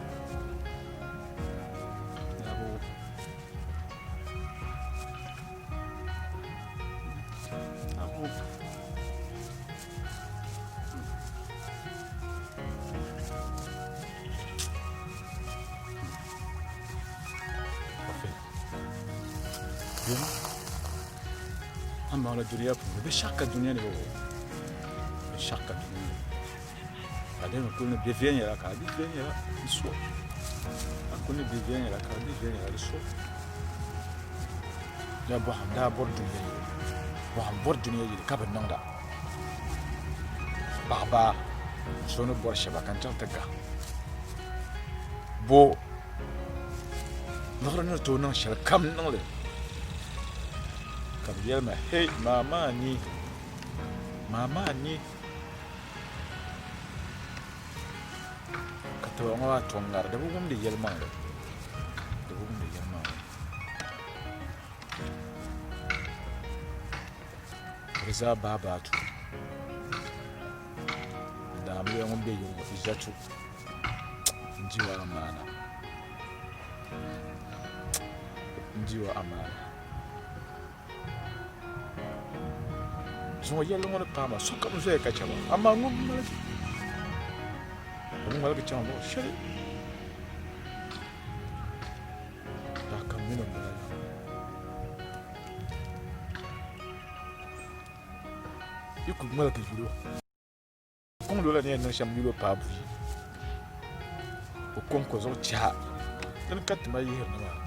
Amma la dunia puuni binshɛɣu ka dunia ni bɛ binshɛɣu ka dunia ni ka di kuli ni bɛ viɛnyɛla ka a bi viɛnyɛla di so a kuli ni bɛ viɛnyɛla ka a bi viɛnyɛla di so yaa bɔhim daa bɔri dunia yili bɔhim bɔri dunia yili ka bi niŋda paɣaba so ni bɔri shɛba ka n chaŋ ti ga bo liɣiri ni tooi niŋ shɛli kam niŋli ka bi yɛli ma hei maa maa ni maa maa ni ka tiba ŋɔ maa to ŋari di bi wumdi yɛlimaŋli di bi wumdi yɛlimaŋli Di zaa Baabatu daamiliya ŋun be yiŋ ŋɔ Izzatu n-di o amaana n-di o amaana zuŋɔ yɛlli ŋɔ ni paai ma sokam zoya ka chɛ ba amaa ŋun ŋmaligi o bi ŋmaligi chaŋ luɣ shɛli Daa kam mini m-bala la. Yi ku ŋmaligi yul o. Kuŋ loola ni yɛn niŋ shɛm yul o paai buyi. O kɔŋko zuɣu chɛha dini ka ti mali yihiri ni maa.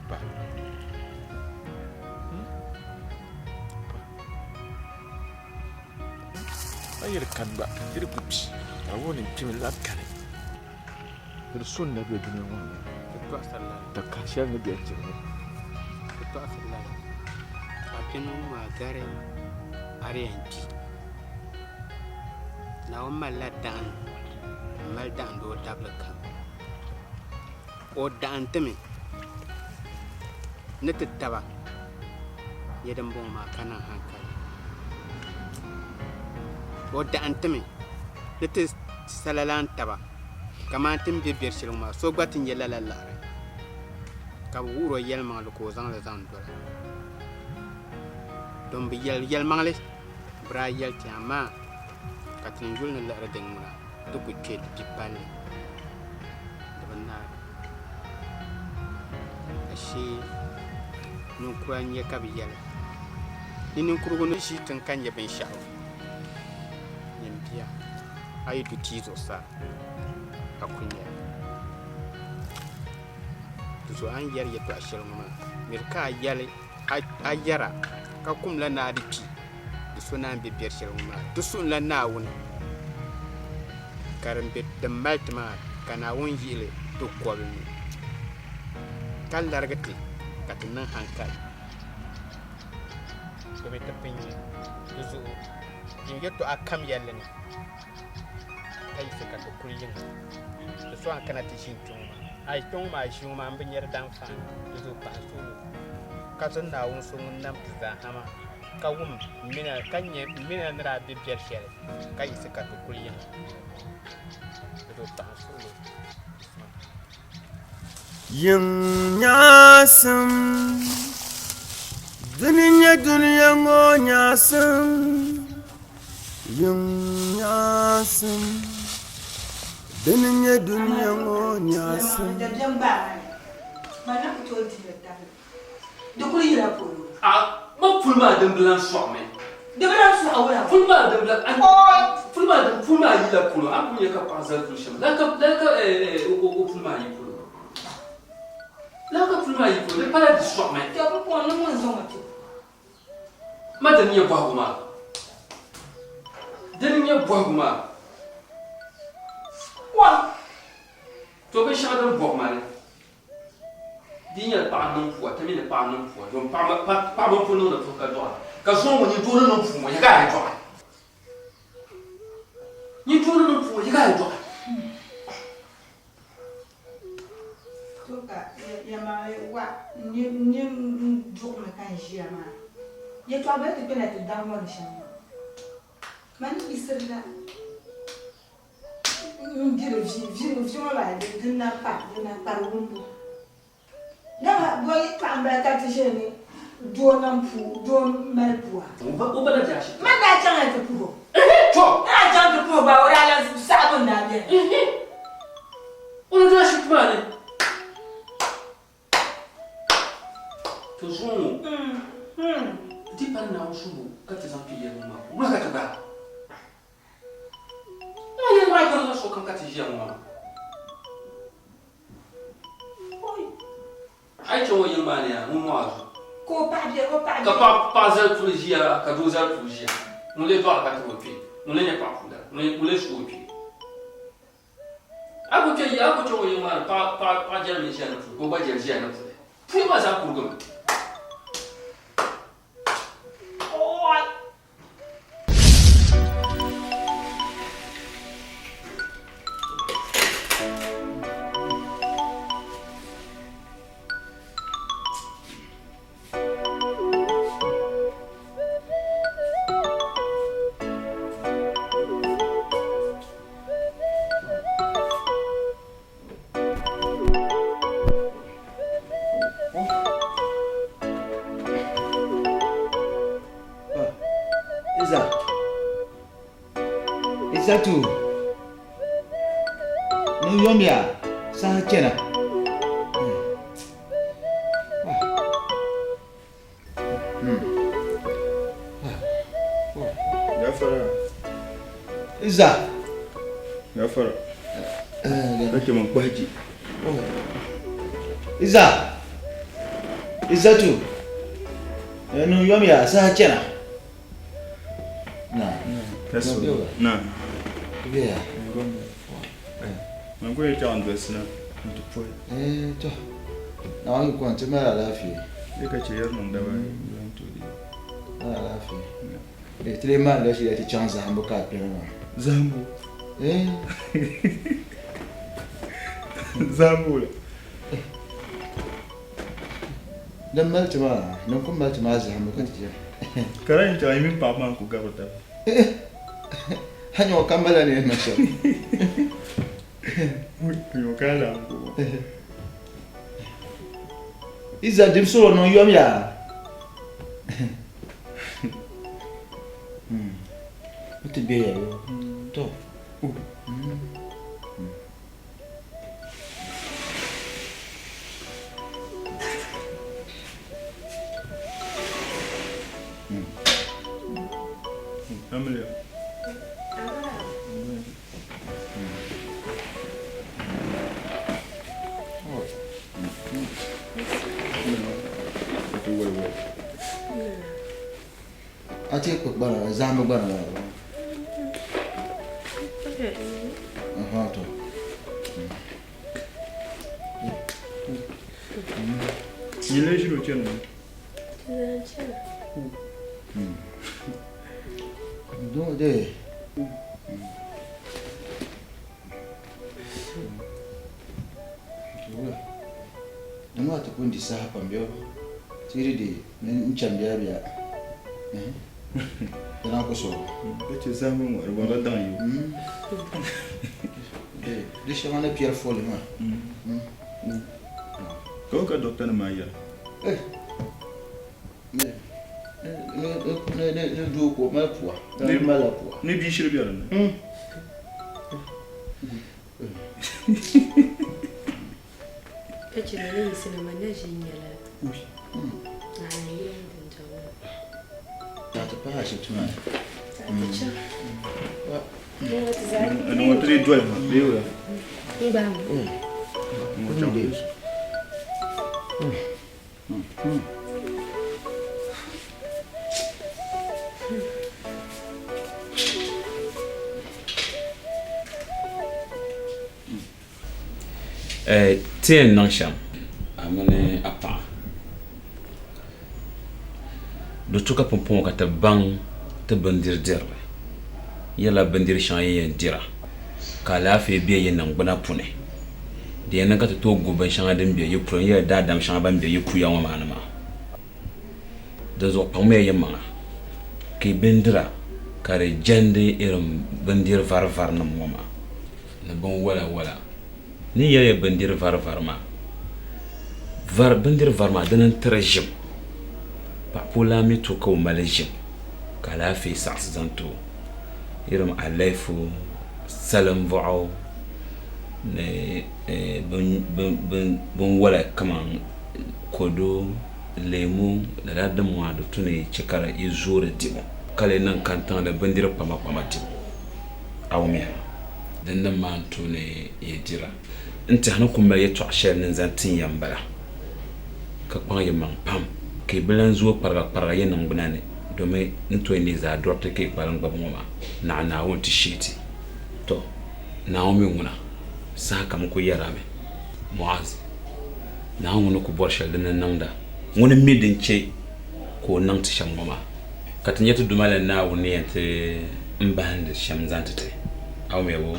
Pa. Pa. A yiri kani gba yiri ku kpi ka di wuhi ni n kpimi labi kani. Di so n na be dunia ŋɔ ni takahi shɛli ni be n tiri ŋɔ. Ti tɔɣisiri lala ka bini ŋɔ maa gari a di yɛn kpi. Naawuni malila dahin m-mali dahindi o dabili kam. O dahin ti mi ni ti taba nyɛ din bɔŋɔ maa ka niŋ hankali. O dahin ti mi ni ti sala lan taba kamani ti ni be beri shɛli ŋɔ maa so gba ti nya lala liɣiri ka bɛ wuhir o yɛlimaŋli ka o zaŋ li zaŋ dola. Don bi yɛli yɛlimaŋli bɛ daa yɛli ti amaa ka ti ni yuli ni liɣiri din ŋuna ti ku kpe di bi palli di bi naagi. Ashee ninkura n-nyɛ ka bɛ yɛli ni ninkurugu ni ʒi tiŋ ka nya binshɛɣu nyin bia a yi du tia zuɣusaa a ku nya li. Di zuɣu a ni yɛri yɛtɔɣ shɛli ŋɔ maa miri ka a yɛli a yɛra ka kumla ni a di kpi di so naan be biɛri shɛli ŋɔ maa. Di suhimla Naawuni ka din be din mali ti maa ka Naawuni yihi li ti kɔbili ni ka larigi ti ka ti niŋ hankali. Di bi ti pun nya di zuɣu din yɛtɔɣa kam yɛlli ni ka yiɣisi ka ti kuli yiŋa. Di so a ni kana ti ʒini kpe ŋɔ maa. A yi kpe ŋɔ maa ʒii ŋɔ maa m bi nyari daanfaani. Di zuɣu paɣa n suhu ka zaŋ Naawuni so ŋun nam ti zaa ha maa. ka wum m mina ka nya m mina ni daa be biɛri shɛli ka yiɣisi ka ti kuli yiŋa. Di tooi pahi n suhu ni. Yiŋ nyaɣisim, dini n-nyɛ dunia ŋɔ nyaɣisim. Yiŋ nyaɣisim, dini n-nyɛ dunia ŋɔ nyaɣisim. Di kuli yila polo. A ma puli maa din bi lan sɔɣimi. Di bi lan sɔɣi wula? Puli maa din bi lan, puli maa din puli maa yila polo, a ni kuli nya ka paɣa zali puli shɛm, lala ka lala ka o puli maa yi polo. Lala ka puli maa yi polo, di pala di sɔɣimi. Tɔ pumpɔŋɔ ni ŋun zaŋ o ti. Ma dini n-nyɛ bɔhigu maa? Dini n-nyɛ bɔhigu maa? Kom. Tɔ binshɛɣu din bɔbi ma ni. Di yi nyɛla paɣa n-niŋ pua, ti mi ni paɣa n-niŋ pua, domi paɣiba m-pun niŋdi puhi ka dɔɣira. Ka zuŋɔ ŋɔ nyin doo ni niŋ puu ŋɔ, yi ka a yi dɔɣi? Nyin doo ni niŋ puu ŋɔ, yi ka a yi dɔɣi? To ka yɛlimaŋli wa n-nyɛ n duɣimi ka n ʒiya maa, yɛtɔɣa bala ti kpɛna ti daŋ ŋɔ ni shɛm maa, mani yiɣisirila. N diri vi, vi vi ŋɔ maa di na kpa, di na kpari wumbu. Dama bɔ yɛtɔɣa m-bala ka ti ʒe ni doo niŋ puu, doo mali pua. O ba na di ashibiti. Man daa chaŋla ti puhi o. Tɔ! N daa chaŋ ti puhi o gba o daa lan saɣibu n-daa beni. O na di ashibiti maa ni. To zuŋɔ ŋɔ, di pali Naawuni suhu ka ti zaŋ kpe yɛligu maa puuni. Wula ka ti gbaai? Ŋɔ yɛli maa gbarila sokam ka ti ʒiya ŋɔ maa. A yi chaŋ o yiŋ maa ni yaa, ŋun mɔɣi a zuɣu. Ka o paɣa bɛ, o paɣa Ka paɣa paɣa zali puli ʒiya ka doo zali puli ʒiya. Ŋun lee dɔɣiri ka tiri o kpee, ŋun lee nyɛ paɣa puudara, ŋun lee su o kpee. A ku kpe a ku chaŋ o yiŋ maa ni paɣa paɣa paɣa jɛrimi ʒiya ni puli ka o gba jɛri ʒiya ni puli. Puya maa zaa kurigimi. Iza. Izatu. Niŋ yomya saha chana. Gafara. Iza. Gafara. Ka chɛ man kpahi ji. Iza. Izatu. Niŋ yomya saha chana. Na. Na. Man kuli chaŋ n-dolisi na nti puhi. Eh, to. Naawuni yi kɔŋ ti mali alaafee. Bee ka chɛ yɛri niŋ daba ayi n-lan tooi di. Mali alaafee. Eh, ti lee maanila shili ti chaŋ zahimbu ka a kpɛri maa. Zahimbu? Eh. Zahimbu wula? Din mali ti maa, din ku mali ti maa zahimbu ka ti chɛ. Ka di yi chaŋ yi mini paɣaba maa n-ku gabiri taba. A nya o ka malila ni yɛn niŋ shɛm. Iza dimsiro niŋ yom yaa. O ti be ya yo. To. Amiliya. A ti kpa gbana, zahimbu gbana maa. Aha, to. Nyini ʒiri o chani ŋɔ. Do de. Di maa ti ku di saha pam bɛ ti di di n chani biɛla biɛla. Di naan ku sɔŋ. Ka chɛ zahimbu ŋɔ, di bɔrila daŋ yi. Di shɛŋa ni piɛri foli maa. Ka o ka dɔkta nim maa yɛli? Ni doo ka o mali pua. Ni malila pua. Ni bia shiri be din ni? Ka chɛ lala yiɣisina maa na ʒi n-nyɛla Naa yila dundɔŋ ni. Daa ti pahi ashibiti maa ni. Daa ti chaŋ. Ni ŋɔ ti dii doli ma bee wula? N gbaami. Ŋɔ chaŋ. Ti yɛn niŋ shɛm a mini a paɣa di tu ka pumpɔŋɔ ka ti baŋ ti bindiri dirili yɛrila bindiri shɛŋa yi yɛn dira ka alaafee be yi niŋgbuna puuni di yɛn niŋ ka ti tooi gu binshɛŋa din be yi puli n yɛli daadam shɛŋa ban be yi puya ŋɔ maa ni maa dinzuɣu kpaŋmiya yi maŋa ka yi bindira ka di jɛndi irin bindiri varivari nim ŋɔ maa ni binwola wola. Ni yɛli ya bindiri varivari maa, vari bindiri vari maa dini n-tiri ʒim. Paɣipuɣilana mi to ka o mali ʒim ka alaafee saɣisi zaŋ ti o. Irim alaifu, salimvuɣu ni binwola kaman kodu, leemu lala din maa di tu ni chɛ ka yi zoori dibu ka lee niŋ kantiŋ ni bindiri kpamakpama dibu. A wumya? Dinnim maa n-tu ni yi dira. N tɛha ni ku mali yɛtɔɣ shɛli ni n-zaŋ tin ya m-bala, ka kpaŋ yi maŋ pam, ka yi bi lan zooi kparigakpariga yi niŋgbuna ni, domi n ni tooi neei zaa dɔriti ka yi kpalim gbabi ŋɔ maa, naɣ Naawuni ti shee ti. Tɔ! Naawuni mi ŋuna, sahakam n kul yɛr a mi, Muaz, Naawuni ŋun ni kul bɔri shɛli din ni niŋda, ŋuni m-mi din chɛ ka o niŋ ti shɛm ŋɔ maa. Ka ti nya ti Duuma la Naawuni ni yɛn ti m-bahindi shɛm zaŋ ti ti. A wumya bɔ?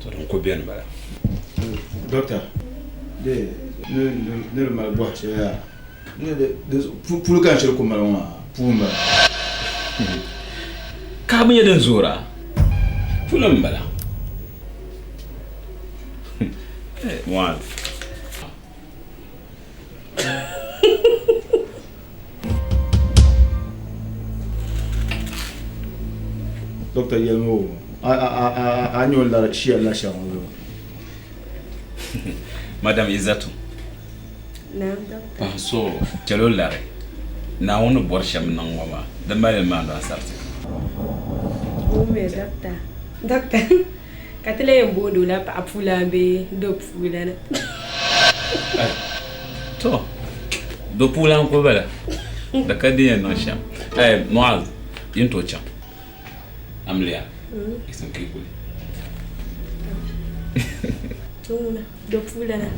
To din kul beni m-bala. Doctor, di ni di mali bɔhi shɛli yaa, ni di puli ka n shiri ku mali ŋɔ maa, puu m-bala. Ka bi nya din zoor a, puli m-bala. Muaz. Doctor yɛlimi o a ni o lari shia la shɛm ŋɔ zuɣu. Madam Izzatu, Naam doctor. Paɣa so chɛl o lari Naawuni ni bɔri shɛm niŋ ŋɔ maa, di mali li maandi ansarisi. Wummiya doctor. Doctor, ka ti lahi yɛn booni o la paɣa puulana bee do puulana? To, do puulana n-kuli bala. Di ka di yɛn niŋ shɛm. Muaz, yi ni tooi chaŋ. Amiliya, yiɣisim ka yi kuli. Do puulana.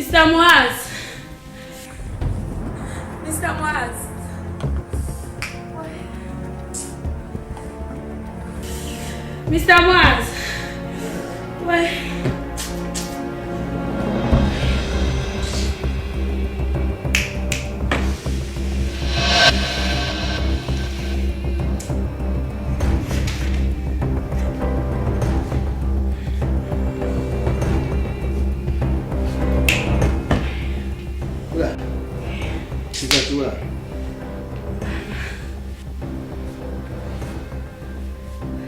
Mr. Muaz. Mr. Muaz. Mr. Muaz. Wai. Wula. Izzatu wula.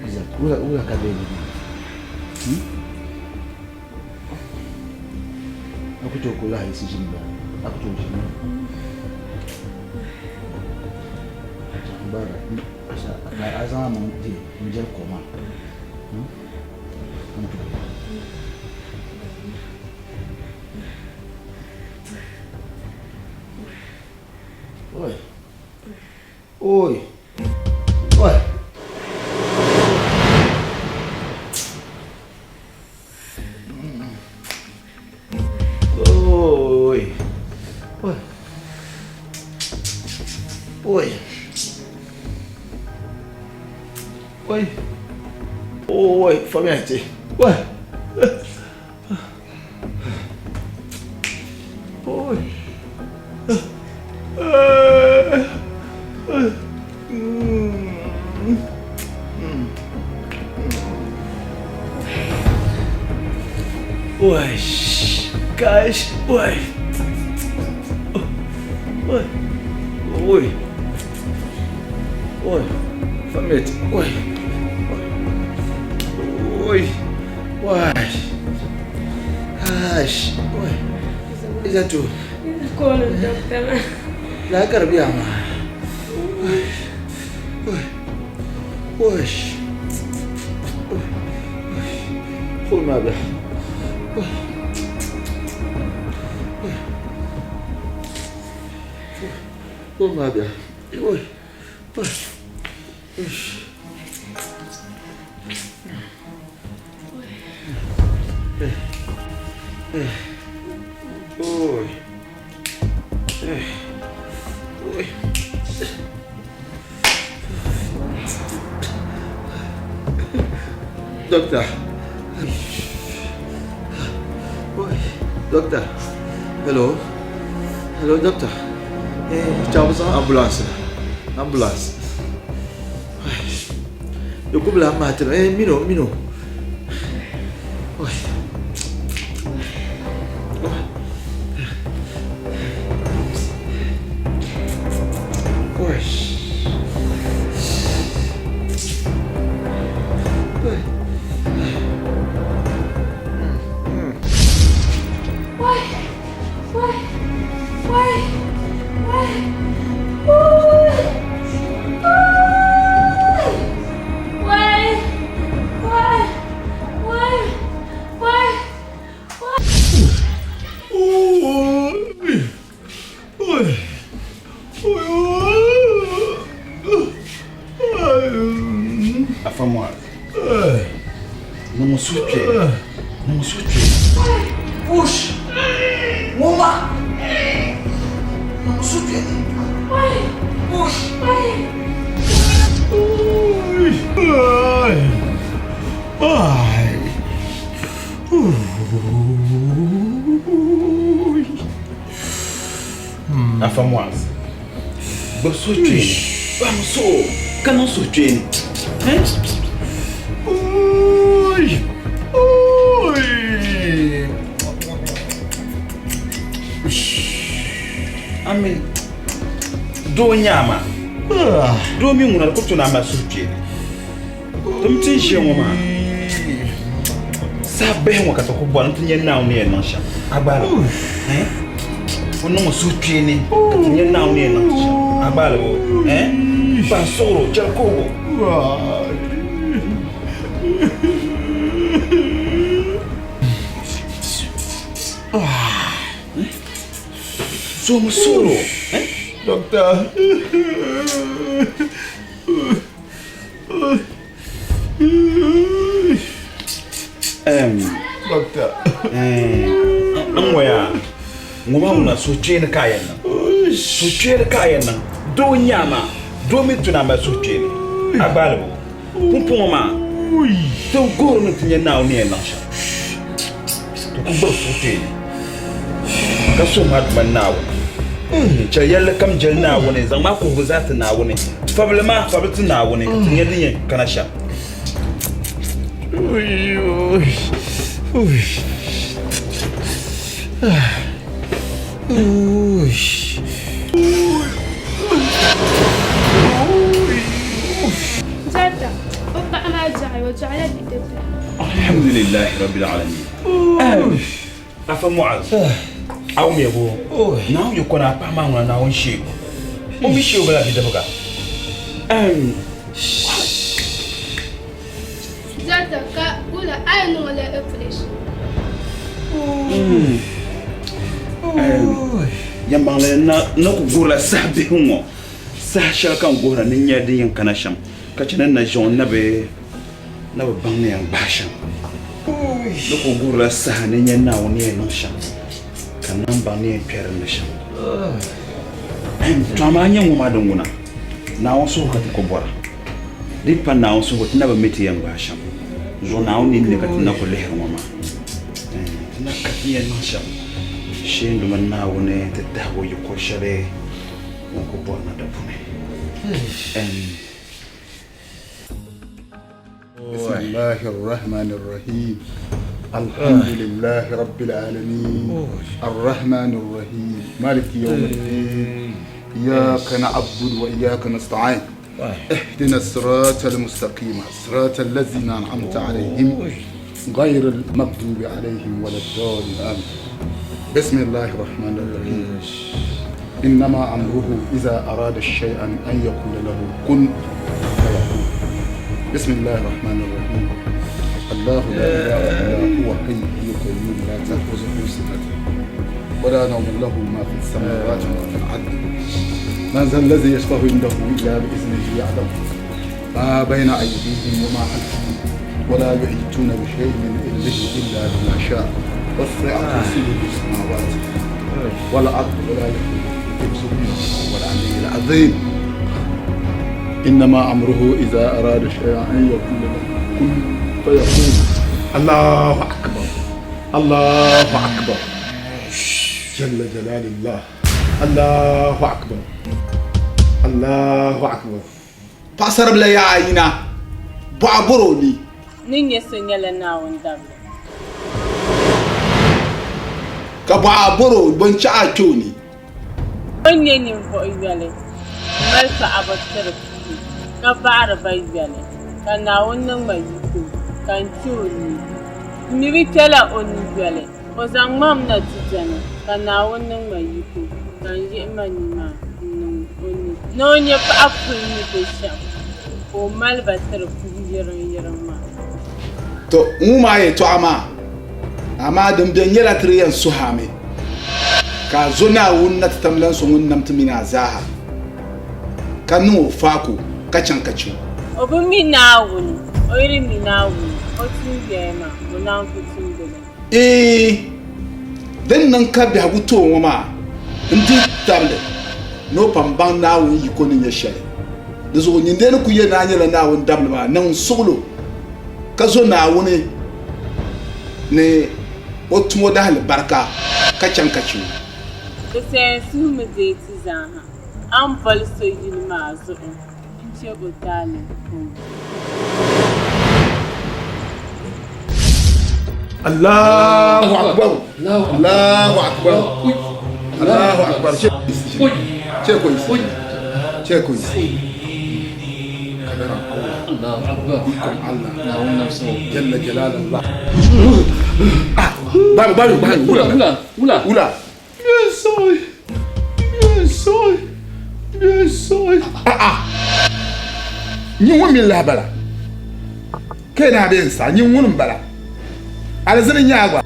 Izzatu wula wula ka bɛ ni. A ku tooi kuli lahi yiɣisi ʒini ba. A ku tooi ʒini. Bara, a zaŋ a maŋ n-jɛli kuɣu maa. Oi. Oi. Oi. Oi. Oi. Oi. Oi. Oi, fameti. Oi. Oi. Oi, guys, oi. Oi. Oi. Oi. Fameti. Oi. Oi. Oi. Ash. Oi. Izzatu. Call doctor. La karbi ama. Oi. Oi. Oi. Oi. Ma bia. Oi. Oi. Ma bia. Oi. Oi. Oi. Oi. Doctor. Oi. Doctor. Hello. Hello, doctor. Eh, ciao, ambulance. Ambulance. Yokubla matin. Eh, mino, mino. Oi. Oi. Why? Why? Why? Why? Why? Why? Why? Why? Why? Why? Oi. Oi. Oi. Afa Muaz. Niŋ suhupiɛlli. Niŋ suhupiɛlli. Push. Ŋuma. Niŋ suhupiɛlli. Push. Oi. Oi. Oi. Afa Muaz. Gbubi suhupiɛlli. Baŋ so ka niŋ suhupiɛlli. Oi. Oi. Ami doo nyaama. Doo mi ŋuna di ku tuna mali suhupiɛlli. Ti mi ti ni ʒiya ŋɔ maa saha bihi ŋɔ ka ti ku bɔri n-ti nya Naawuni ni yɛn niŋ shɛm. A gbaali o? O niŋ o suhupiɛlli ka ti nya Naawuni ni yɛn niŋ ti shɛm. A gbaali o? Kpahi suɣiri o, chɛli kuhigu. Zomi suɣiri o. Doctor. Doctor. N ŋɔya Ŋɔ maa ŋuna suhukpeeni ka a yɛn niŋ. Suhukpeeni ka a yɛn niŋ. Doo n-nyɛ a maa. Doo mi tu ni a mali suhukpeeni. A gbaali bo? Pumpɔŋɔ maa, ti guhirimi ti nya Naawuni ni yɛn niŋ shɛm. Ti ku gbibi suhukpeeni ka suhim a Duuma Naawuni. Chɛ yɛlli kam jɛli Naawuni, zaŋm a kuhigu zaa ti Naawuni. Fabili maa, fabili ti Naawuni ka ti nya din yɛn kana shɛm. Jata, o paɣa maa dɔɣi o dɔɣila bidibila. Alhamdulillahi rabbil alamin. Afa Mu'az, a wumya bo Naawuni yi kɔna a paɣa maa ŋuna Naawuni sheegu. O mi sheegu la bidibga. Jata, ka wula a yi niŋ o la operation? Yɛmbaŋli na ku guhirila saha bihi ŋ-ŋɔ. Saha shɛli ka n guhira ni n nya din yɛn kana shɛm, ka chɛ ni na ʒiɛŋ na bi baŋ ni yɛn gbahi shɛm. Ni ku guhirila saha ni n nya Naawuni ni yɛn niŋ shɛm, ka n naan baŋ ni yɛn kpe di ni shɛm. Tɔ amaa n nya ŋ-ŋɔ maa din ŋuna, Naawuni suhu ka ti ku bɔra. Di pa Naawuni suhu ti na bi mi ti yɛn gbaai shɛm. Zuɣu Naawuni nini ni ka ti na ku lihiri ŋɔ maa. Ti na ka ti yɛn niŋ shɛm. Shee n-duma Naawuni ti tahi o yiko shɛli ŋun ku bɔri na di puuni. بسم الله الرحمن الرحيم الحمد لله رب العالمين الرحمن الرحيم مالك يوم الدين إياك نعبد وإياك نستعين اهدنا الصراط المستقيم صراط الذين أنعمت عليهم غير المغضوب عليهم ولا الضالين آمين بسم الله الرحمن الرحيم إنما أمره إذا أراد شيئا أن يقول له كن فيكون بسم الله الرحمن الرحيم الله لا إله إلا هو حي القيوم لا تأخذه سنة ولا نوم له ما في السماوات وما في الأرض من ذا الذي يشفع عنده إلا بإذنه يعلم ما بين أيديهم وما خلفهم ولا يحيطون بشيء من علمه إلا بما شاء وسع كرسيه السماوات والأرض ولا يحفظهما هو العلي العظيم إنما أمره إذا أراد شيئا أن يقول له كن فيكون الله أكبر الله أكبر جل جلال الله الله أكبر الله أكبر Paɣisaribila yaɣa yina bɔɣa bɔr o ni. Ni nyɛ so nyɛla Naawuni dabili. Ka bɔɣa bɔr o binchɛɣu a kpe o ni. O ni nyɛ ninvuɣ yoli m-mali paɣiba tiri puhi, ka baɣiri ba yoli, ka Naawuni niŋ ma yiko ka n kpe o ni. M mi bi kpɛla o ni yoli, o zaŋ ma mi na ti dɔni, ka Naawuni niŋ ma yiko ka n yihi ma nimaa n-niŋ o ni. Ni o nyɛ paɣa puli ni be shɛm, ka o mali ba tiri puhi yiriŋyiriŋ maa. To, n wum a yɛtɔɣa maa, amaa din beni nyɛla ti di yɛn suhi a mi ka a zo Naawuni na ti tam lan so ŋun nam ti mini a zaaha, ka niŋ o faako ka chaŋ ka chɛ o. O bi mi Naawuni, o yi di mi Naawuni, o tuumbiɛya maa, o naan ku tumdi li. Iin, din niŋ ka biɛhigu ti o ŋɔ maa n-dihi tabili ni o pam baŋ Naawuni yiko ni nyɛ shɛli. Di zuɣu nyin dee ni kul yɛli ni a nyɛla Naawuni dabili maa, niŋm suɣilo ka zo Naawuni ni o tum o dahalibarika ka chaŋ ka chɛ o. Di sayan suhimi deei ti zaaha, a ni boli so yuli maa zuɣu n-chɛ o taali pɔi. Allahu akbar Allahu akbar Allahu akbar ce ko ce ko kadaran Allah ikon Allah jalla jalalallah baru baru baru ula ula ula ula Biɛsɔi biɛsɔi biɛsɔi a'a nyin ŋun mi lahi bala ka yi naa bee n-sa nyin ŋuni m-bala alizini n-nyɛ a gba.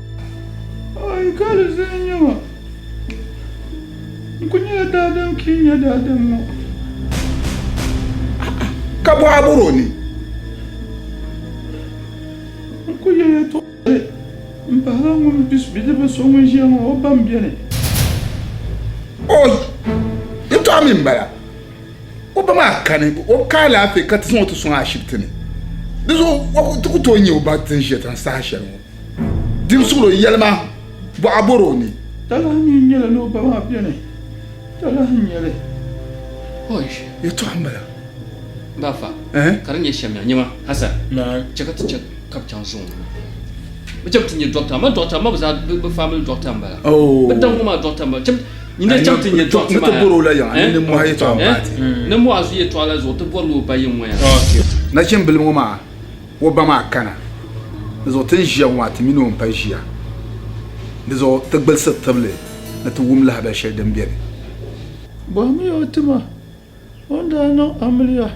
Ai ka alizini n-nyɛ ma n kuli nyɛla daadam ka yi nyɛ daadam ŋɔ. A'a ka bɔh a bɔr o ni. N kuli yɛli yɛltɔɣa. M pahila ŋun bidibbil so ŋun ʒiya ŋɔ, o ba m-beni. Oi! Yɛtɔɣa mi m-bala. O ba maa kani, o bi ka alaafee ka ti zaŋ o ti sɔŋ ashibiti ni. Di zuɣu ti ku tooi nya o ba ti ni ʒiya tiŋ saha shɛli ŋɔ. Dim suhuri o yɛli ma, bɔɣa bɔr o ni. Talahi mi n-nyɛli ni o ba maa beni. Talahi n-nyɛli. Oi! Yɛtɔɣa m-bala. Baafa, ka di nyɛ shɛm yaa, nyama, Hassan, chɛ ka ti chɛ ka bɛ chaŋ zuŋ. Bɛ chɛ bɛ ti nya dɔkta, amaa dɔkta maa bɛ zaa bɛ family dɔkta m-bala. Bɛ daŋ ŋɔ maa dɔkta m-bala. Chɛ nyin dee chaŋ ti nya dɔkta maa yaa. Ni ti bɔr o la yiŋa, ni nimmohi yɛtɔɣa m-paai ti. Nimmohi zuɣu yɛtɔɣa la zuɣu ti bɔrila o ba yiŋ ŋɔ yaa. Nachimbil ŋɔ maa, o ba maa kana. Di zuɣu ti ni ʒiya ŋɔ maa, ti mini o m-pa ʒiya. Di zuɣu ti gbilisi tibili ni ti wum lahibali shɛli din beni. Bɔhimiya o ti ma. O ni daa niŋ amiliya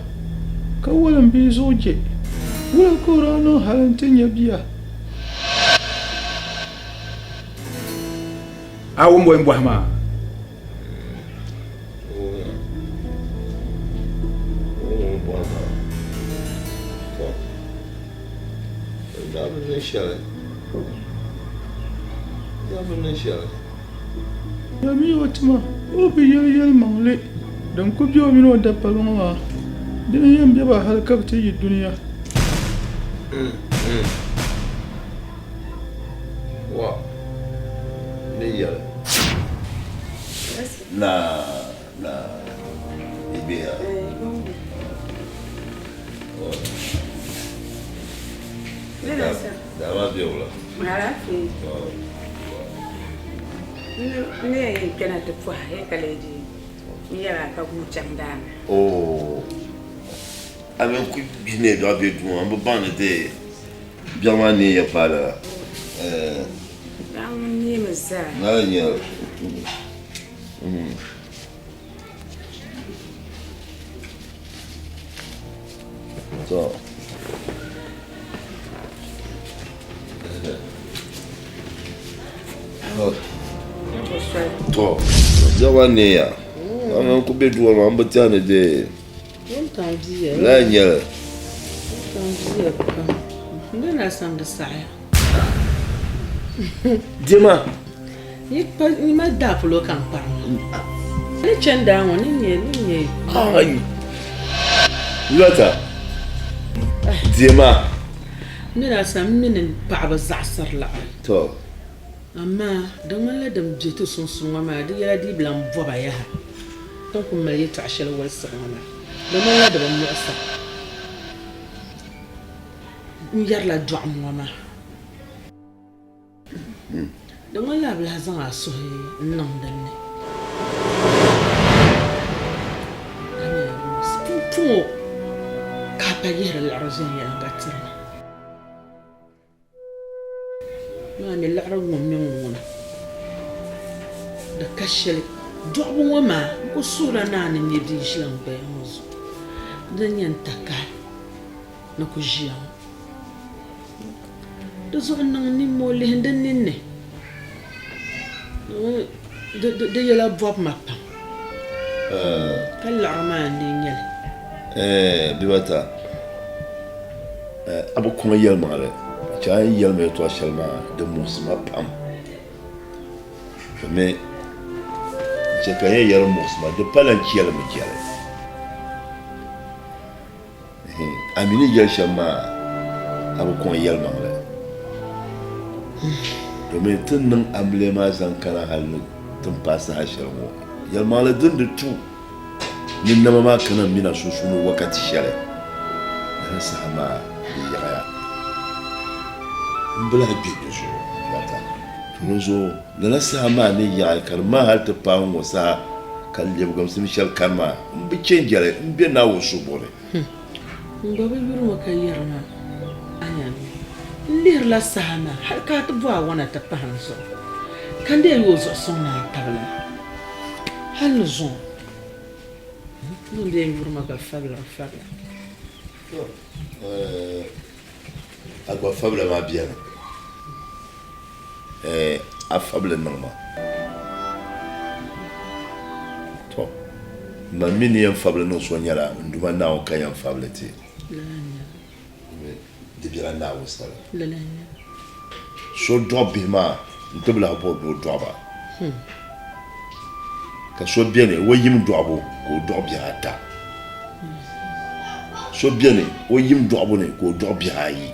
ka wolim bia zuɣu je, wula ka o daa niŋ hali nti nya bia? A wum o ni bɔhi maa? Yɛlimiya o ti ma, o bi yɛli yɛlimaŋli din ku be o mini o dapali ŋɔ maa, di ni yɛn be ba hal ka bɛ ti yi dunia. N ni yɛn kpɛna ti pɔhi hee ka lee di n yɛla ka guui chaŋ daa ni. Oo, a mi ku gbi neei biɛɣu bɛ duu ŋɔ, m bi baŋ ni dee biɛɣu maa neeya paai lala. Biɛɣu ŋun neemi zaa. Lala n-nyɛ li. To. To, biɛɣu neeya. A mi ku be duu maa, m bi tɛhi ni dee lala n-nyɛ li. Diɛma. Ai! Lata. Diɛma. N ni daa sa m mi ni paɣiba zaɣisiri liɣiri. To. Amaa di ŋmanila din be ti sunsuuni ŋɔ maa di yɛla dii bi lan bɔba yaha. Ti ni kul mali yɛtɔɣ shɛli wolisibu ŋɔ maa, di ŋmanila di bi muɣisa. N yɛrila dɔɣim ŋɔ maa. Di ŋmanila a bi lahi zaŋ a suhu n-niŋ din ni. Pumpɔŋɔ ka a pa yihiri liɣiri viɛnyɛliŋga tiri ma. Maa mi liɣiri ŋɔ mini ŋuna di ka shɛli. Dɔɣibu ŋɔ maa n ku suhirila ni a ni nya bia ʒila n gbaya ŋɔ zuɣu. Din nyɛ n takahi ni ku ʒiya ŋɔ. Di zuɣu niŋ nimmoo lihi di ninni. Di yɛla bɔbi ma pam ka liɣiri maa n-lee nyɛ li. Bibata, a bi kɔŋ yɛlimaŋli, chɛ a ni yɛli ma yɛtɔɣ shɛli maa di muɣisi ma pam. Domi n-chɛ ka n yɛn yɛli muɣisi ma, di pala n chɛli mi chɛli. A mi ni yɛli shɛm maa, a bi kɔŋ yɛlimaŋli. Domin ti ni niŋ amiliya maa zaŋ kana hal ni ti ni paai saha shɛli ŋɔ, yɛlimaŋli din di tu ni nama maa kana m mini a sunsuuni wakati shɛli, lala saha maa di yaɣiya. M bi lahi gbihi di zuɣu Lata. To di zuɣu lala saha maa ni yaɣi ka di maa hal ti paai ŋ-ŋɔ saha ka lɛbigimsim shɛli kani maa, m bi chɛ n-jɛli m be Naawuni suhubuɣu ni. N gba bi yuri ŋɔ ka yɛri ma, A nya mi, n lihirila saha maa hal ka a ti bo a wana ti pahi n zuɣu, ka n dee yooi zuɣusuŋ ni a tabili ma hal ni zuŋɔ. Ŋun bee n-yuri ma gba fabiliri fabila. To, a gba fabila maa beni. A fabili niŋ ma. To, man mi ni yɛn fabili niŋ so nyɛla n Duuma Naawuni ka yɛn fabili ti. Di bela Naawuni sani. So dɔɣi bihi maa n-ti bi lahi bɔri ni o dɔɣi ba. Ka so beni o yim dɔɣibu ka o dɔɣi bihi ata. So beni o yim dɔɣibu ni ka o dɔɣi bihi ayi.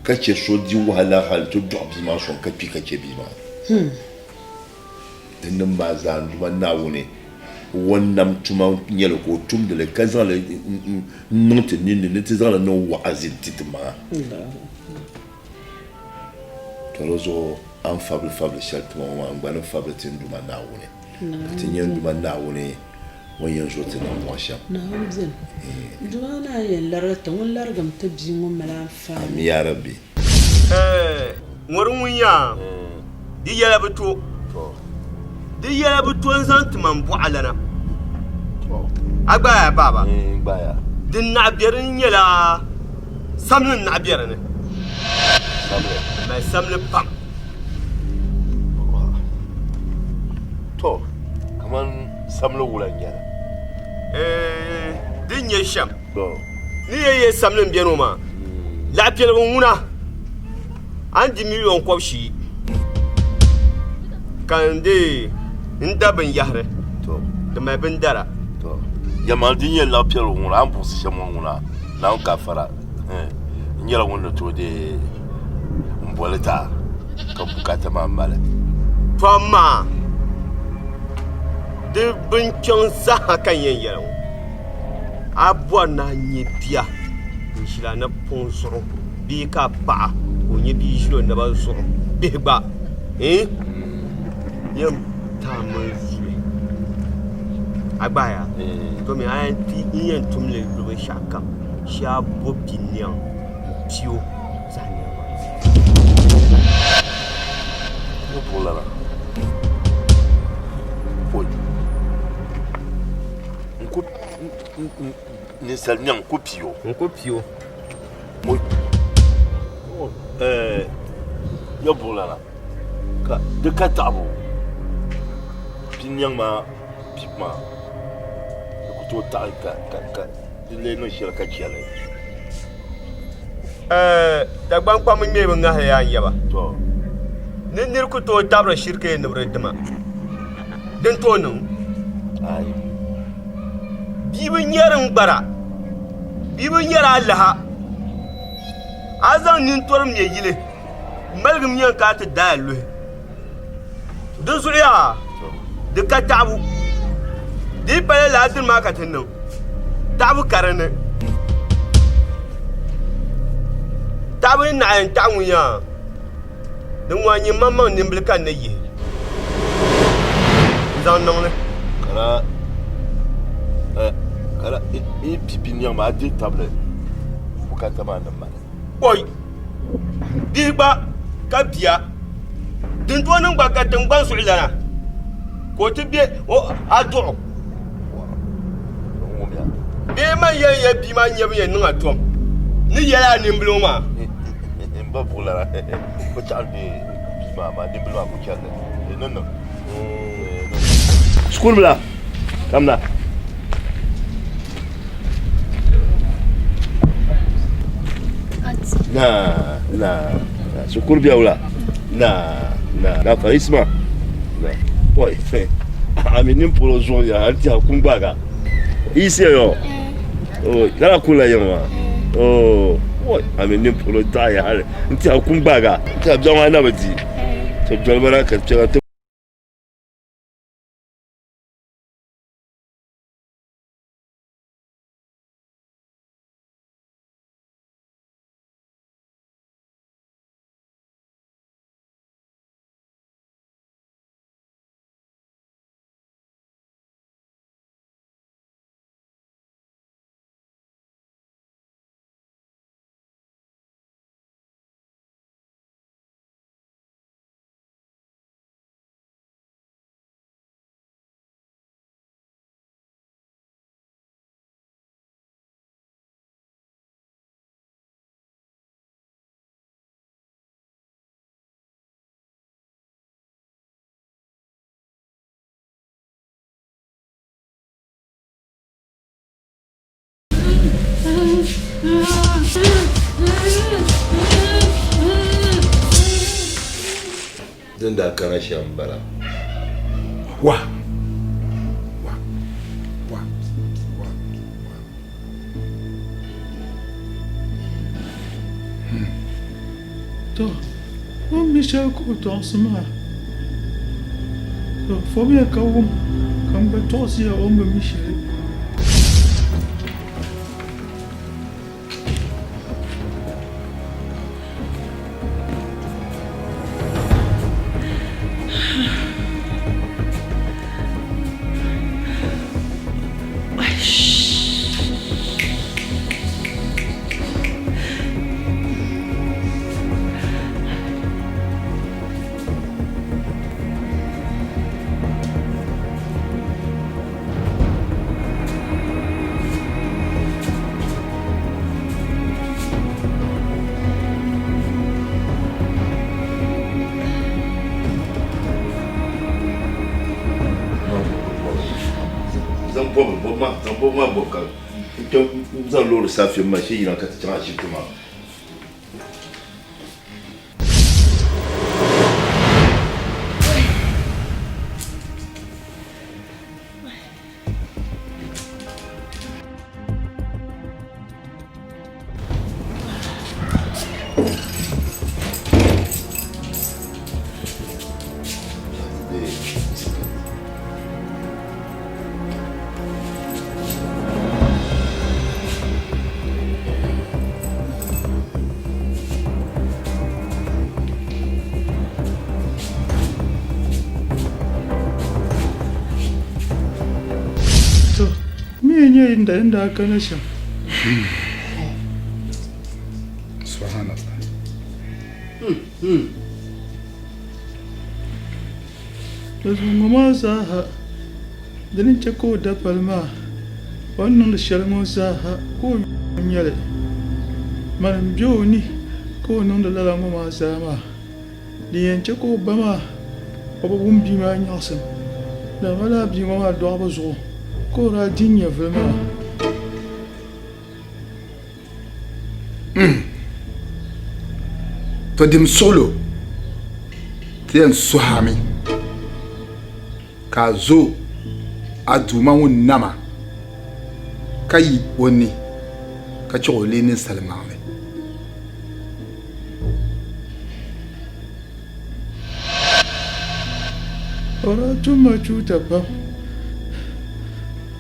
Ka chɛ so di wahala hal ti dɔɣi bia maa sɔŋ ka kpi ka chɛ bia maa. Dinnim maa zaa n Duuma Naawuni o nam tuma nyɛli ka o tumdi li ka zaŋ li n-niŋ ti ninni ni ti zaŋ li niŋ wa'azi n-ti ti maŋa. To di zuɣu a ni fabili fabili shɛli ti ma ŋɔ maa, n gba ni fabili ti n Duuma Naawuni, ka ti nya n Duuma Naawuni o ni yɛn zo ti nambɔɣu shɛm. Naawuni beni. N Duuma ŋɔ naan yɛn larigi ti, ŋun larigim ti bia ŋɔ mali anfaani. Ami yaa Rabbi. Ɛɛ, ŋɔri ŋun yaa, di yɛla bi to. Di yɛla bi to n-zaŋ ti man bɔɣilana. A gbaaya baaba? Din naɣ be di ni nyɛla samli n-naɣ be di ni. Di mali samli pam. To, kaman samli wula n-nyɛ li? Ɛɛ, din nyɛ shɛm. Ni yɛn yɛli samli m-beni o maa, laɣipiɛligu ŋuna a ni di miliɔn kɔbishii ka n deei n da binyɛhiri di mali bindara. Yɛlimaŋli din yɛn laɣipiɛligu ŋuna a ni buɣisi shɛm ŋɔ ŋuna Naawuni ka fara n nyɛla ŋun ni tooi deei m boli ti a ka bukaata maa mali. To amaa di binkpiɔŋ zaaha ka n yɛn yɛli ŋɔ, a bɔri ni a nya bia n-ʒili a napɔŋ zuɣu bee ka a paɣa ka o nya bia ʒili o naba zuɣu bihi gba eh yɛn taami zuli a gbaaya to mi a yɛn ti n yɛn tum li lu binshɛɣu kam shee a bo bi niɛŋ m-pi o zaɣ niɛŋ maa. Ninsal niɛŋ n ku pi o. N ku pi o. Ya buɣulana ka di ka taɣibu pi niɛŋ maa pibu maa di ku tooi taɣi ka di lee niŋ shɛli ka chɛli. Dagbaŋ kpamba ŋmee bi ŋahi yaa n-yaba ni nir ku tooi tabiri shirikee ni bi di dima din tooi niŋ. Bia bi nyari n-gbara, bia bi nyari alaha. A zaŋ nintɔri me yili, maligim yɛn ka a ti daai luhi. Di zuɣu yaa, di ka taɣibu. Di yi pala lala dini maa ka ti niŋ, taɣibu ka di ni. Taɣibu yi naɣi yɛn taɣi ŋun yaa, di ŋɔ n-nyɛ maŋmaŋ nimbila ka n ni yihi n-zaŋ niŋ li. Ka yi pi binniɛŋ maa, a dihi tabili bukata maa ni mali. Oi! Bihi gba ka bia. Dindɔnim gba ka tiŋgbani zuɣulana ka o ti be a duɣu. Bee man yɛn ya bia maa nyɛbu yɛn niŋ a tom ni yɛli a nimbila ŋɔ maa. M ba buɣulana o chaɣ bɛ bia maa amaa nimbila maa ku chɛri li ni niŋ. Shikuru bila kamina. Na na shikuru biya wula na na na fa isma na oi ami nim polo zuɣu ya an tiha kun gbaga isi yo o lala kula yɛn wa o oi ami nim polo taɣa ya hali n tiha kun gbaga n tiha biɛŋ maa na bi di to doliba na ka kpɛga ti Din daa kana shɛm m-bala. Wa wa wa wa. To, o ni mi shɛli ka o tɔɣisi maa, to fomiya ka wum ka n gba tɔɣisiya o ni bi mi shɛli. Zaŋ bɔbi bɔbi maa zaŋ bɔbi maa bɔbi ka n kpɛ n zaŋ loori saafim maa shee yina ka ti chaŋ ashibiti maa. To, mi nyɛ inda inda kana shɛm. Subhanallah. Di zuɣu ŋɔ maa zaaha, di ni chɛ ka o dapali maa o ni niŋdi shɛli ŋɔ zaaha ka o nya li. Mani m-be o ni ka o niŋdi lala ŋɔ maa zaa maa, din yɛn chɛ ka o ba maa o bi wum bia maa nyaɣisim, dama lala bia ŋɔ maa dɔɣibu zuɣu ka o daa di nyɛvili maa. To dim suɣulo ti yɛn suhami ka a zo a Duuma ŋun nama ka yi o ni ka chɛ o leei ninsal maŋli. O daa tum ma chuuta pam,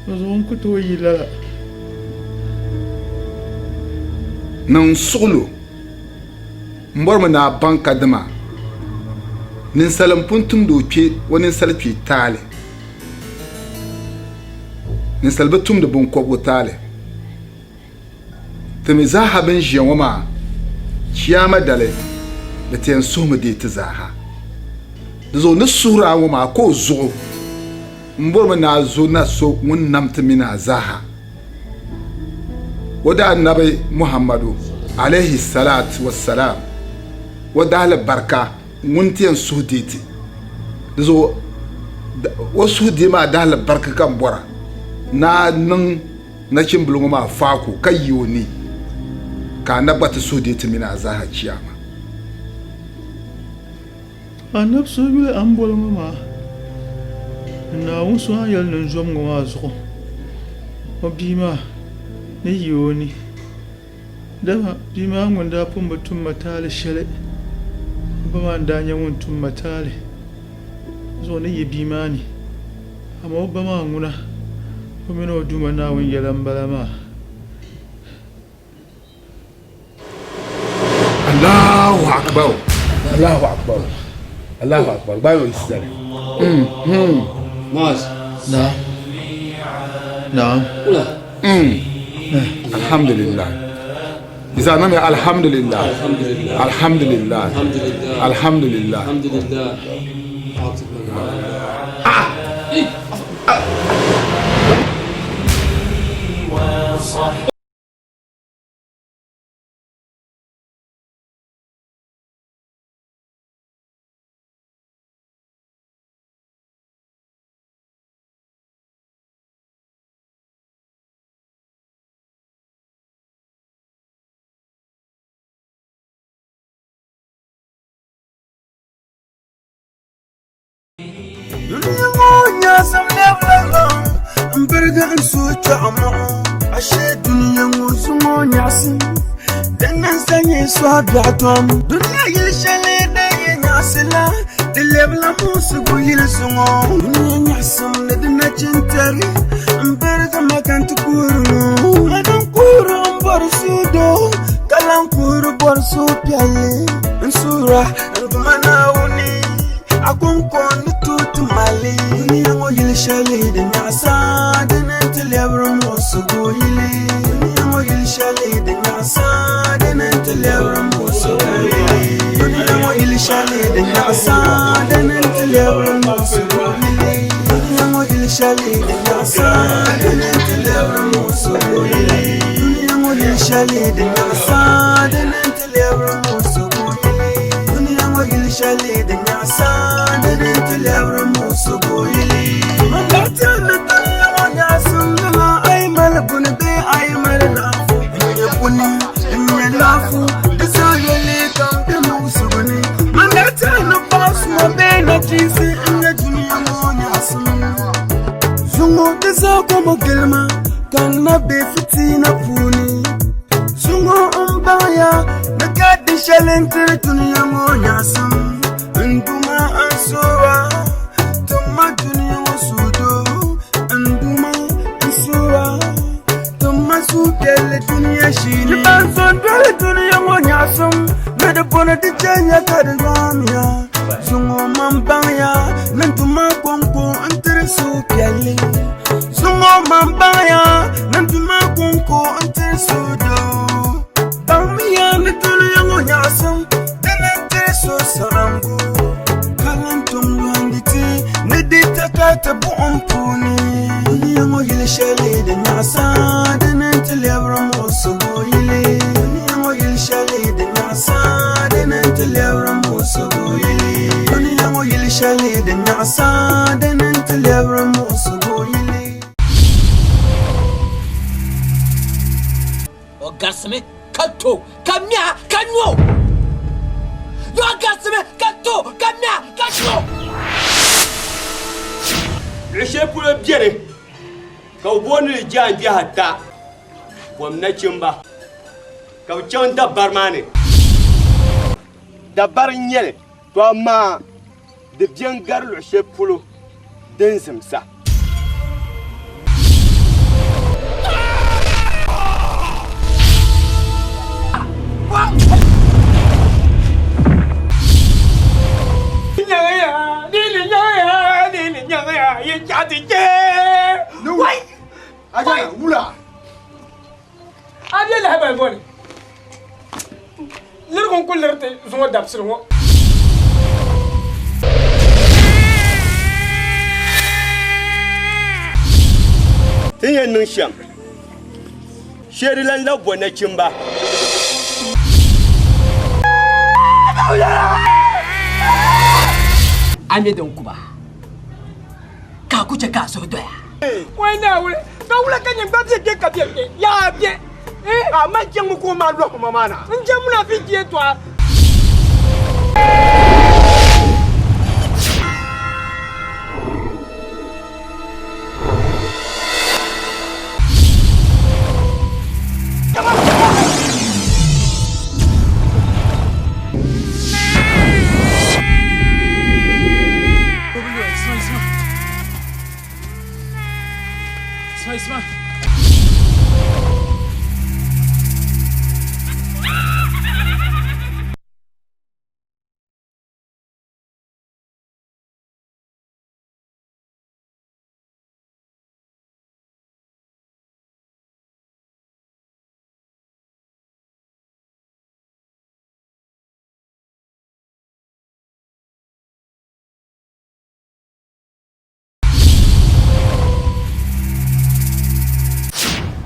di zuɣu n ku tooi yi lala. Niŋ suɣilo m-bɔrimi ni a baŋ kadama ninsal m-pun tumdi o kpe o ninsal kpee taali. Ninsal bi tumdi biŋkɔbigu taali. Ti mi zaaha bɛn ʒiya ŋɔ maa, Chiyaama dali, bɛ ti yɛn suhimi deei ti zaaha. Di zuɣu ni suhir a ŋɔ maa ka o zuɣu m-bɔrimi ni a zo na so ŋun nam ti mini a zaaha. O daannabi Muhammadu, alaihi salatu wa salam, o daalibarika ŋun ti yɛn suhi deei ti. Di zuɣu o suhu deei maa daalibarika ka m bɔra ni a niŋ Nachimbila ŋɔ maa faako ka yi o ni, ka a na gba ti suhu deei ti mini a zaaha chiyaama. Anabi so yuli a ni boli ŋɔ maa, ni Naawuni so a ni yɛli ni n zom ŋɔ maa zuɣu, o bia maa ni yi o ni. Dama bia maa ŋun daa pun bi tum ma taali shɛli, o ba maa n-daa nyɛ ŋun tum ma taali zuɣu ni yi bia maa ni. Amaa o ba maa ŋuna, o mini o Duuma Naawuni yɛla m-bala maa. Allahu akbar Allahu akbar Allahu akbar gbaai o zali. Muaz. Naam. Naam. Kula. Alhamdulillah. Isa nami alhamdulillah. Alhamdulillah. Alhamdulillah. Alhamdulillah. Ah. Dunia ŋɔ N birigi n suhu kpɛɣu mɔɣu. Ashee dunia ŋɔ zuŋɔ nyaɣisim. Din niŋ sa nyɛ sɔhi biɛɣu tom. Dunia yili shɛli din yi nyaɣisi la, di lɛbila muɣisigu yili zuŋɔ. Dunia nyaɣisim ni di nachintɛri n birigi ma ka n ti kuhiri ŋɔ. Mani n kuhiri m bɔri suhudoo, ka lan kuhiri bɔri suhupiɛlli. N suhira n Duuma Naawuni, a kɔŋko n-ni tooi ti ma li. Dunia ŋɔ yili shɛli din nyaɣisa, dini nti lɛbiri muɣisigu yili. Dunia ŋɔ yili shɛli din nyaɣisa, dini nti lɛbiri muɣisigu yili. Dunia ŋɔ yili shɛli din nyaɣisa, dini nti lɛbiri muɣisigu yili. Dunia ŋɔ yili shɛli din nyaɣisa, dini nti lɛbiri muɣisigu yili. Dunia ŋɔ yili shɛli din nyaɣisa, dini nti lɛbiri muɣisigu yili. Dunia ŋɔ yili shɛli din nyaɣisa, dini nti lɛbiri muɣisigu yili. Man daa ni dunia ŋɔ nyaɣisim nima, a yi mali buni bee a yi mali laɣifu, n-nyɛ buni, n-nyɛ laɣifu, di zaa yoli kam be muɣisigu ni. Man daa tɛhi ni paɣ suma bee nachiinsi n-nyɛ dunia ŋɔ nyaɣisim. Zuŋɔ di zaa komi gili ma, ka n na be fitiina puuni. Zuŋɔ m baŋya ni ka di shɛli n-tiri dunia ŋɔ nyaɣisim. N Duuma n suhira, tim ma dunia ŋɔ suhudoo. N Duuma n suhira, tim ma suhupiɛlli dunia shee ni. Yi ban zo n-doli dunia ŋɔ nyaɣisim ni di bɔni di chɛnya ka di yɔmiya. Zuŋɔ man baŋya ni n Duuma kɔŋko n-tiri suhupiɛlli. Zuŋɔ man baŋya ni n Duuma kɔŋko n-tiri suhudoo. Baŋmiya ni dunia ŋɔ nyaɣisim dini n-tiri suhusaɣiŋgu, ka lan tom yɔndi ti ni di takati buɣim puuni. Dunia ŋɔ yili shɛli din nyaɣisa dini nti lɛbiri muɣisigu yili. Dunia ŋɔ yili shɛli din nyaɣisa dini nti lɛbiri muɣisigu yili. Dunia ŋɔ yili shɛli din nyaɣisa dini nti lɛbiri muɣisigu yili. O garisimi ka to ka mɛha ka nyo. Yo garisimi ka to ka mɛha ka nyo. Luɣ shɛli polo beni ka bɛ booni li jaangbɛhi ata, bom nachimba ka bɛ chaŋ dabari maa ni. Dabari n-nyɛ li, to amaa di beni gari luɣ shɛli polo din zimsa. A bɛ lahibali bɔni lirigu n-kuli liri ti zuŋɔ dabisili ŋɔ. Ti ni yɛn niŋ shɛm, shee di lan labi bo nachimba. A mi din ku ba, ka a ku chɛ ka a suhu doya. Wai Naawuni, ka wula ka nyin gba be kpe ka be kpe? Yaa be! A ma jɛŋmi ka o maa lɔhi ma maa na. N je munafiki yɛtɔɣa.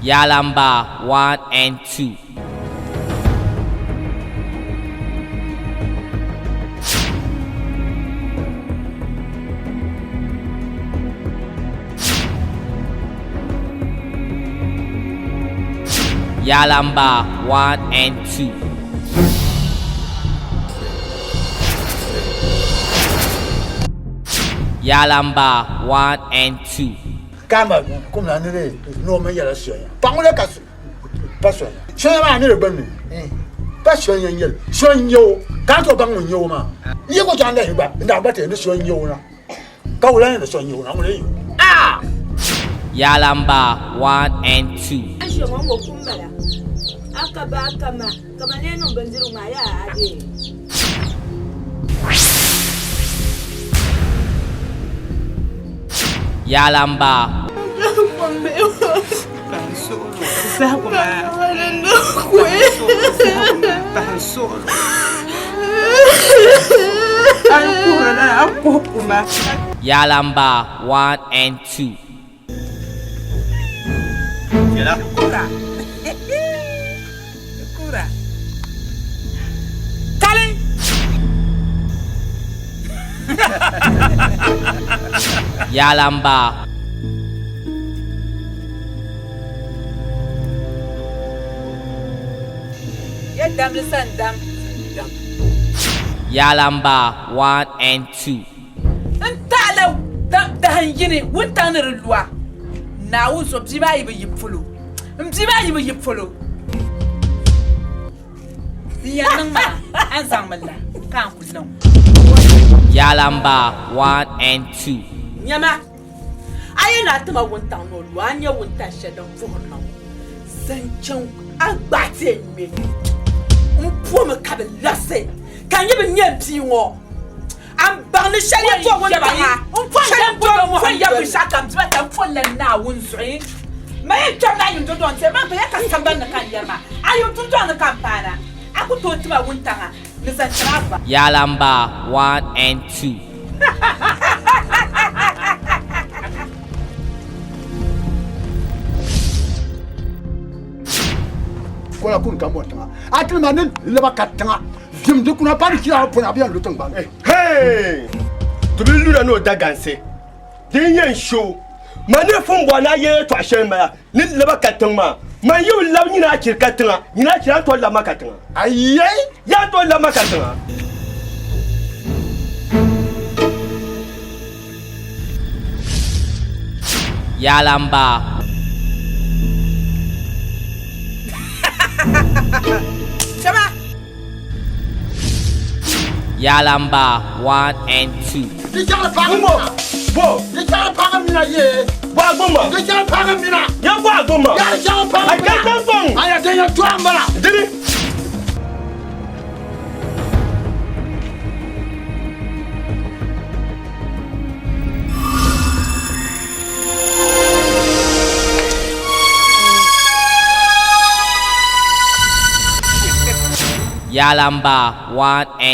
Yalamba 1 and 2. Yalamba 1 and 2. Yalamba 1 and 2. Ka ma kum na ni de no ma yɛla soya. Paɣa ŋɔ lee ka pa soya. Soya maa ni di gbunni pa soya n nyɛli so n nyɛ o ka a tooi baŋ ŋun nyɛ o maa. N yi ku chaŋ lahi gba n daa gba ti ni so n nyɛ o na ka wula ni so n nyɛ o na ŋun lee nyɛ o. Ah! Yalamba 1 and 2. A shɛŋa ŋɔ kum bala a ka ba a ka ma ka ma lee niŋ bindirigu maa yaa a bee? Yalamba. Yalamba 1 and 2. Kura. Kura. Kali. Yalamba. Ya damli san dam. Yalamba 1 and 2. N taɣila dahin yini wuntaŋ ni di lua. Naawuni so bia maa yi bi yi polo. M bia maa yi bi yi polo. N yɛn niŋ maa, a ni zaŋmi la ka a ni ku niŋ. Yalamba 1 and 2. Nyama, a yi ni a ti ma wuntaŋ ni o lu, a ni nya wuntaŋ shɛli din puhiri na ŋɔ zaŋ chaŋ a ni gbaai ti yɛn ŋme m pomi ka bɛ labisi ka n yi bi nya m bia ŋɔ. A baŋ ni shɛli yɛtɔɣa ŋɔ taɣa shɛli n pon ya binshɛɣu kam diba ta n pon la Naawuni zuɣu. Ma yɛn kpɛm la a yuŋ dundɔŋ ti ma ya ka sambani ni ka n yɛri maa. A yuŋ dundɔŋ ni ka n paana, a ku tooi ti ma wuntaŋa ni zaŋ tiri a ba. Yalamba 1 and 2. Kola kun ka mɔri tiŋa a ti ma ni laba ka tiŋa Vim di kuna pa di chira pɔna bɛ yɛn lu tiŋgbani ni. Hey! Ti bi lura ni o da gansi. Din yɛn sho, man ni fun bɔri ni a yɛli yɛtɔɣ shɛli m-bala ni laba katiŋ maa, man yi bi labi nyini a chiri katiŋa, nyini a chiri a ni tooi labi ma katiŋa. Ayai! Yaa tooi labi ma katiŋa. Yalamba. Shɛba. Yalamba 1 and 2. Di chɛɣili paagi mina. Bo. Di chɛɣili paagi mina yee. Bɔ a gbumma. Di chɛɣili paagi mina. Ya bɔ a gbumma. Ya di chɛɣili paagi mina. A ka gbɔŋ. A ya din yɛn tɔɣi m-bala. Dini. Yalamba 1 and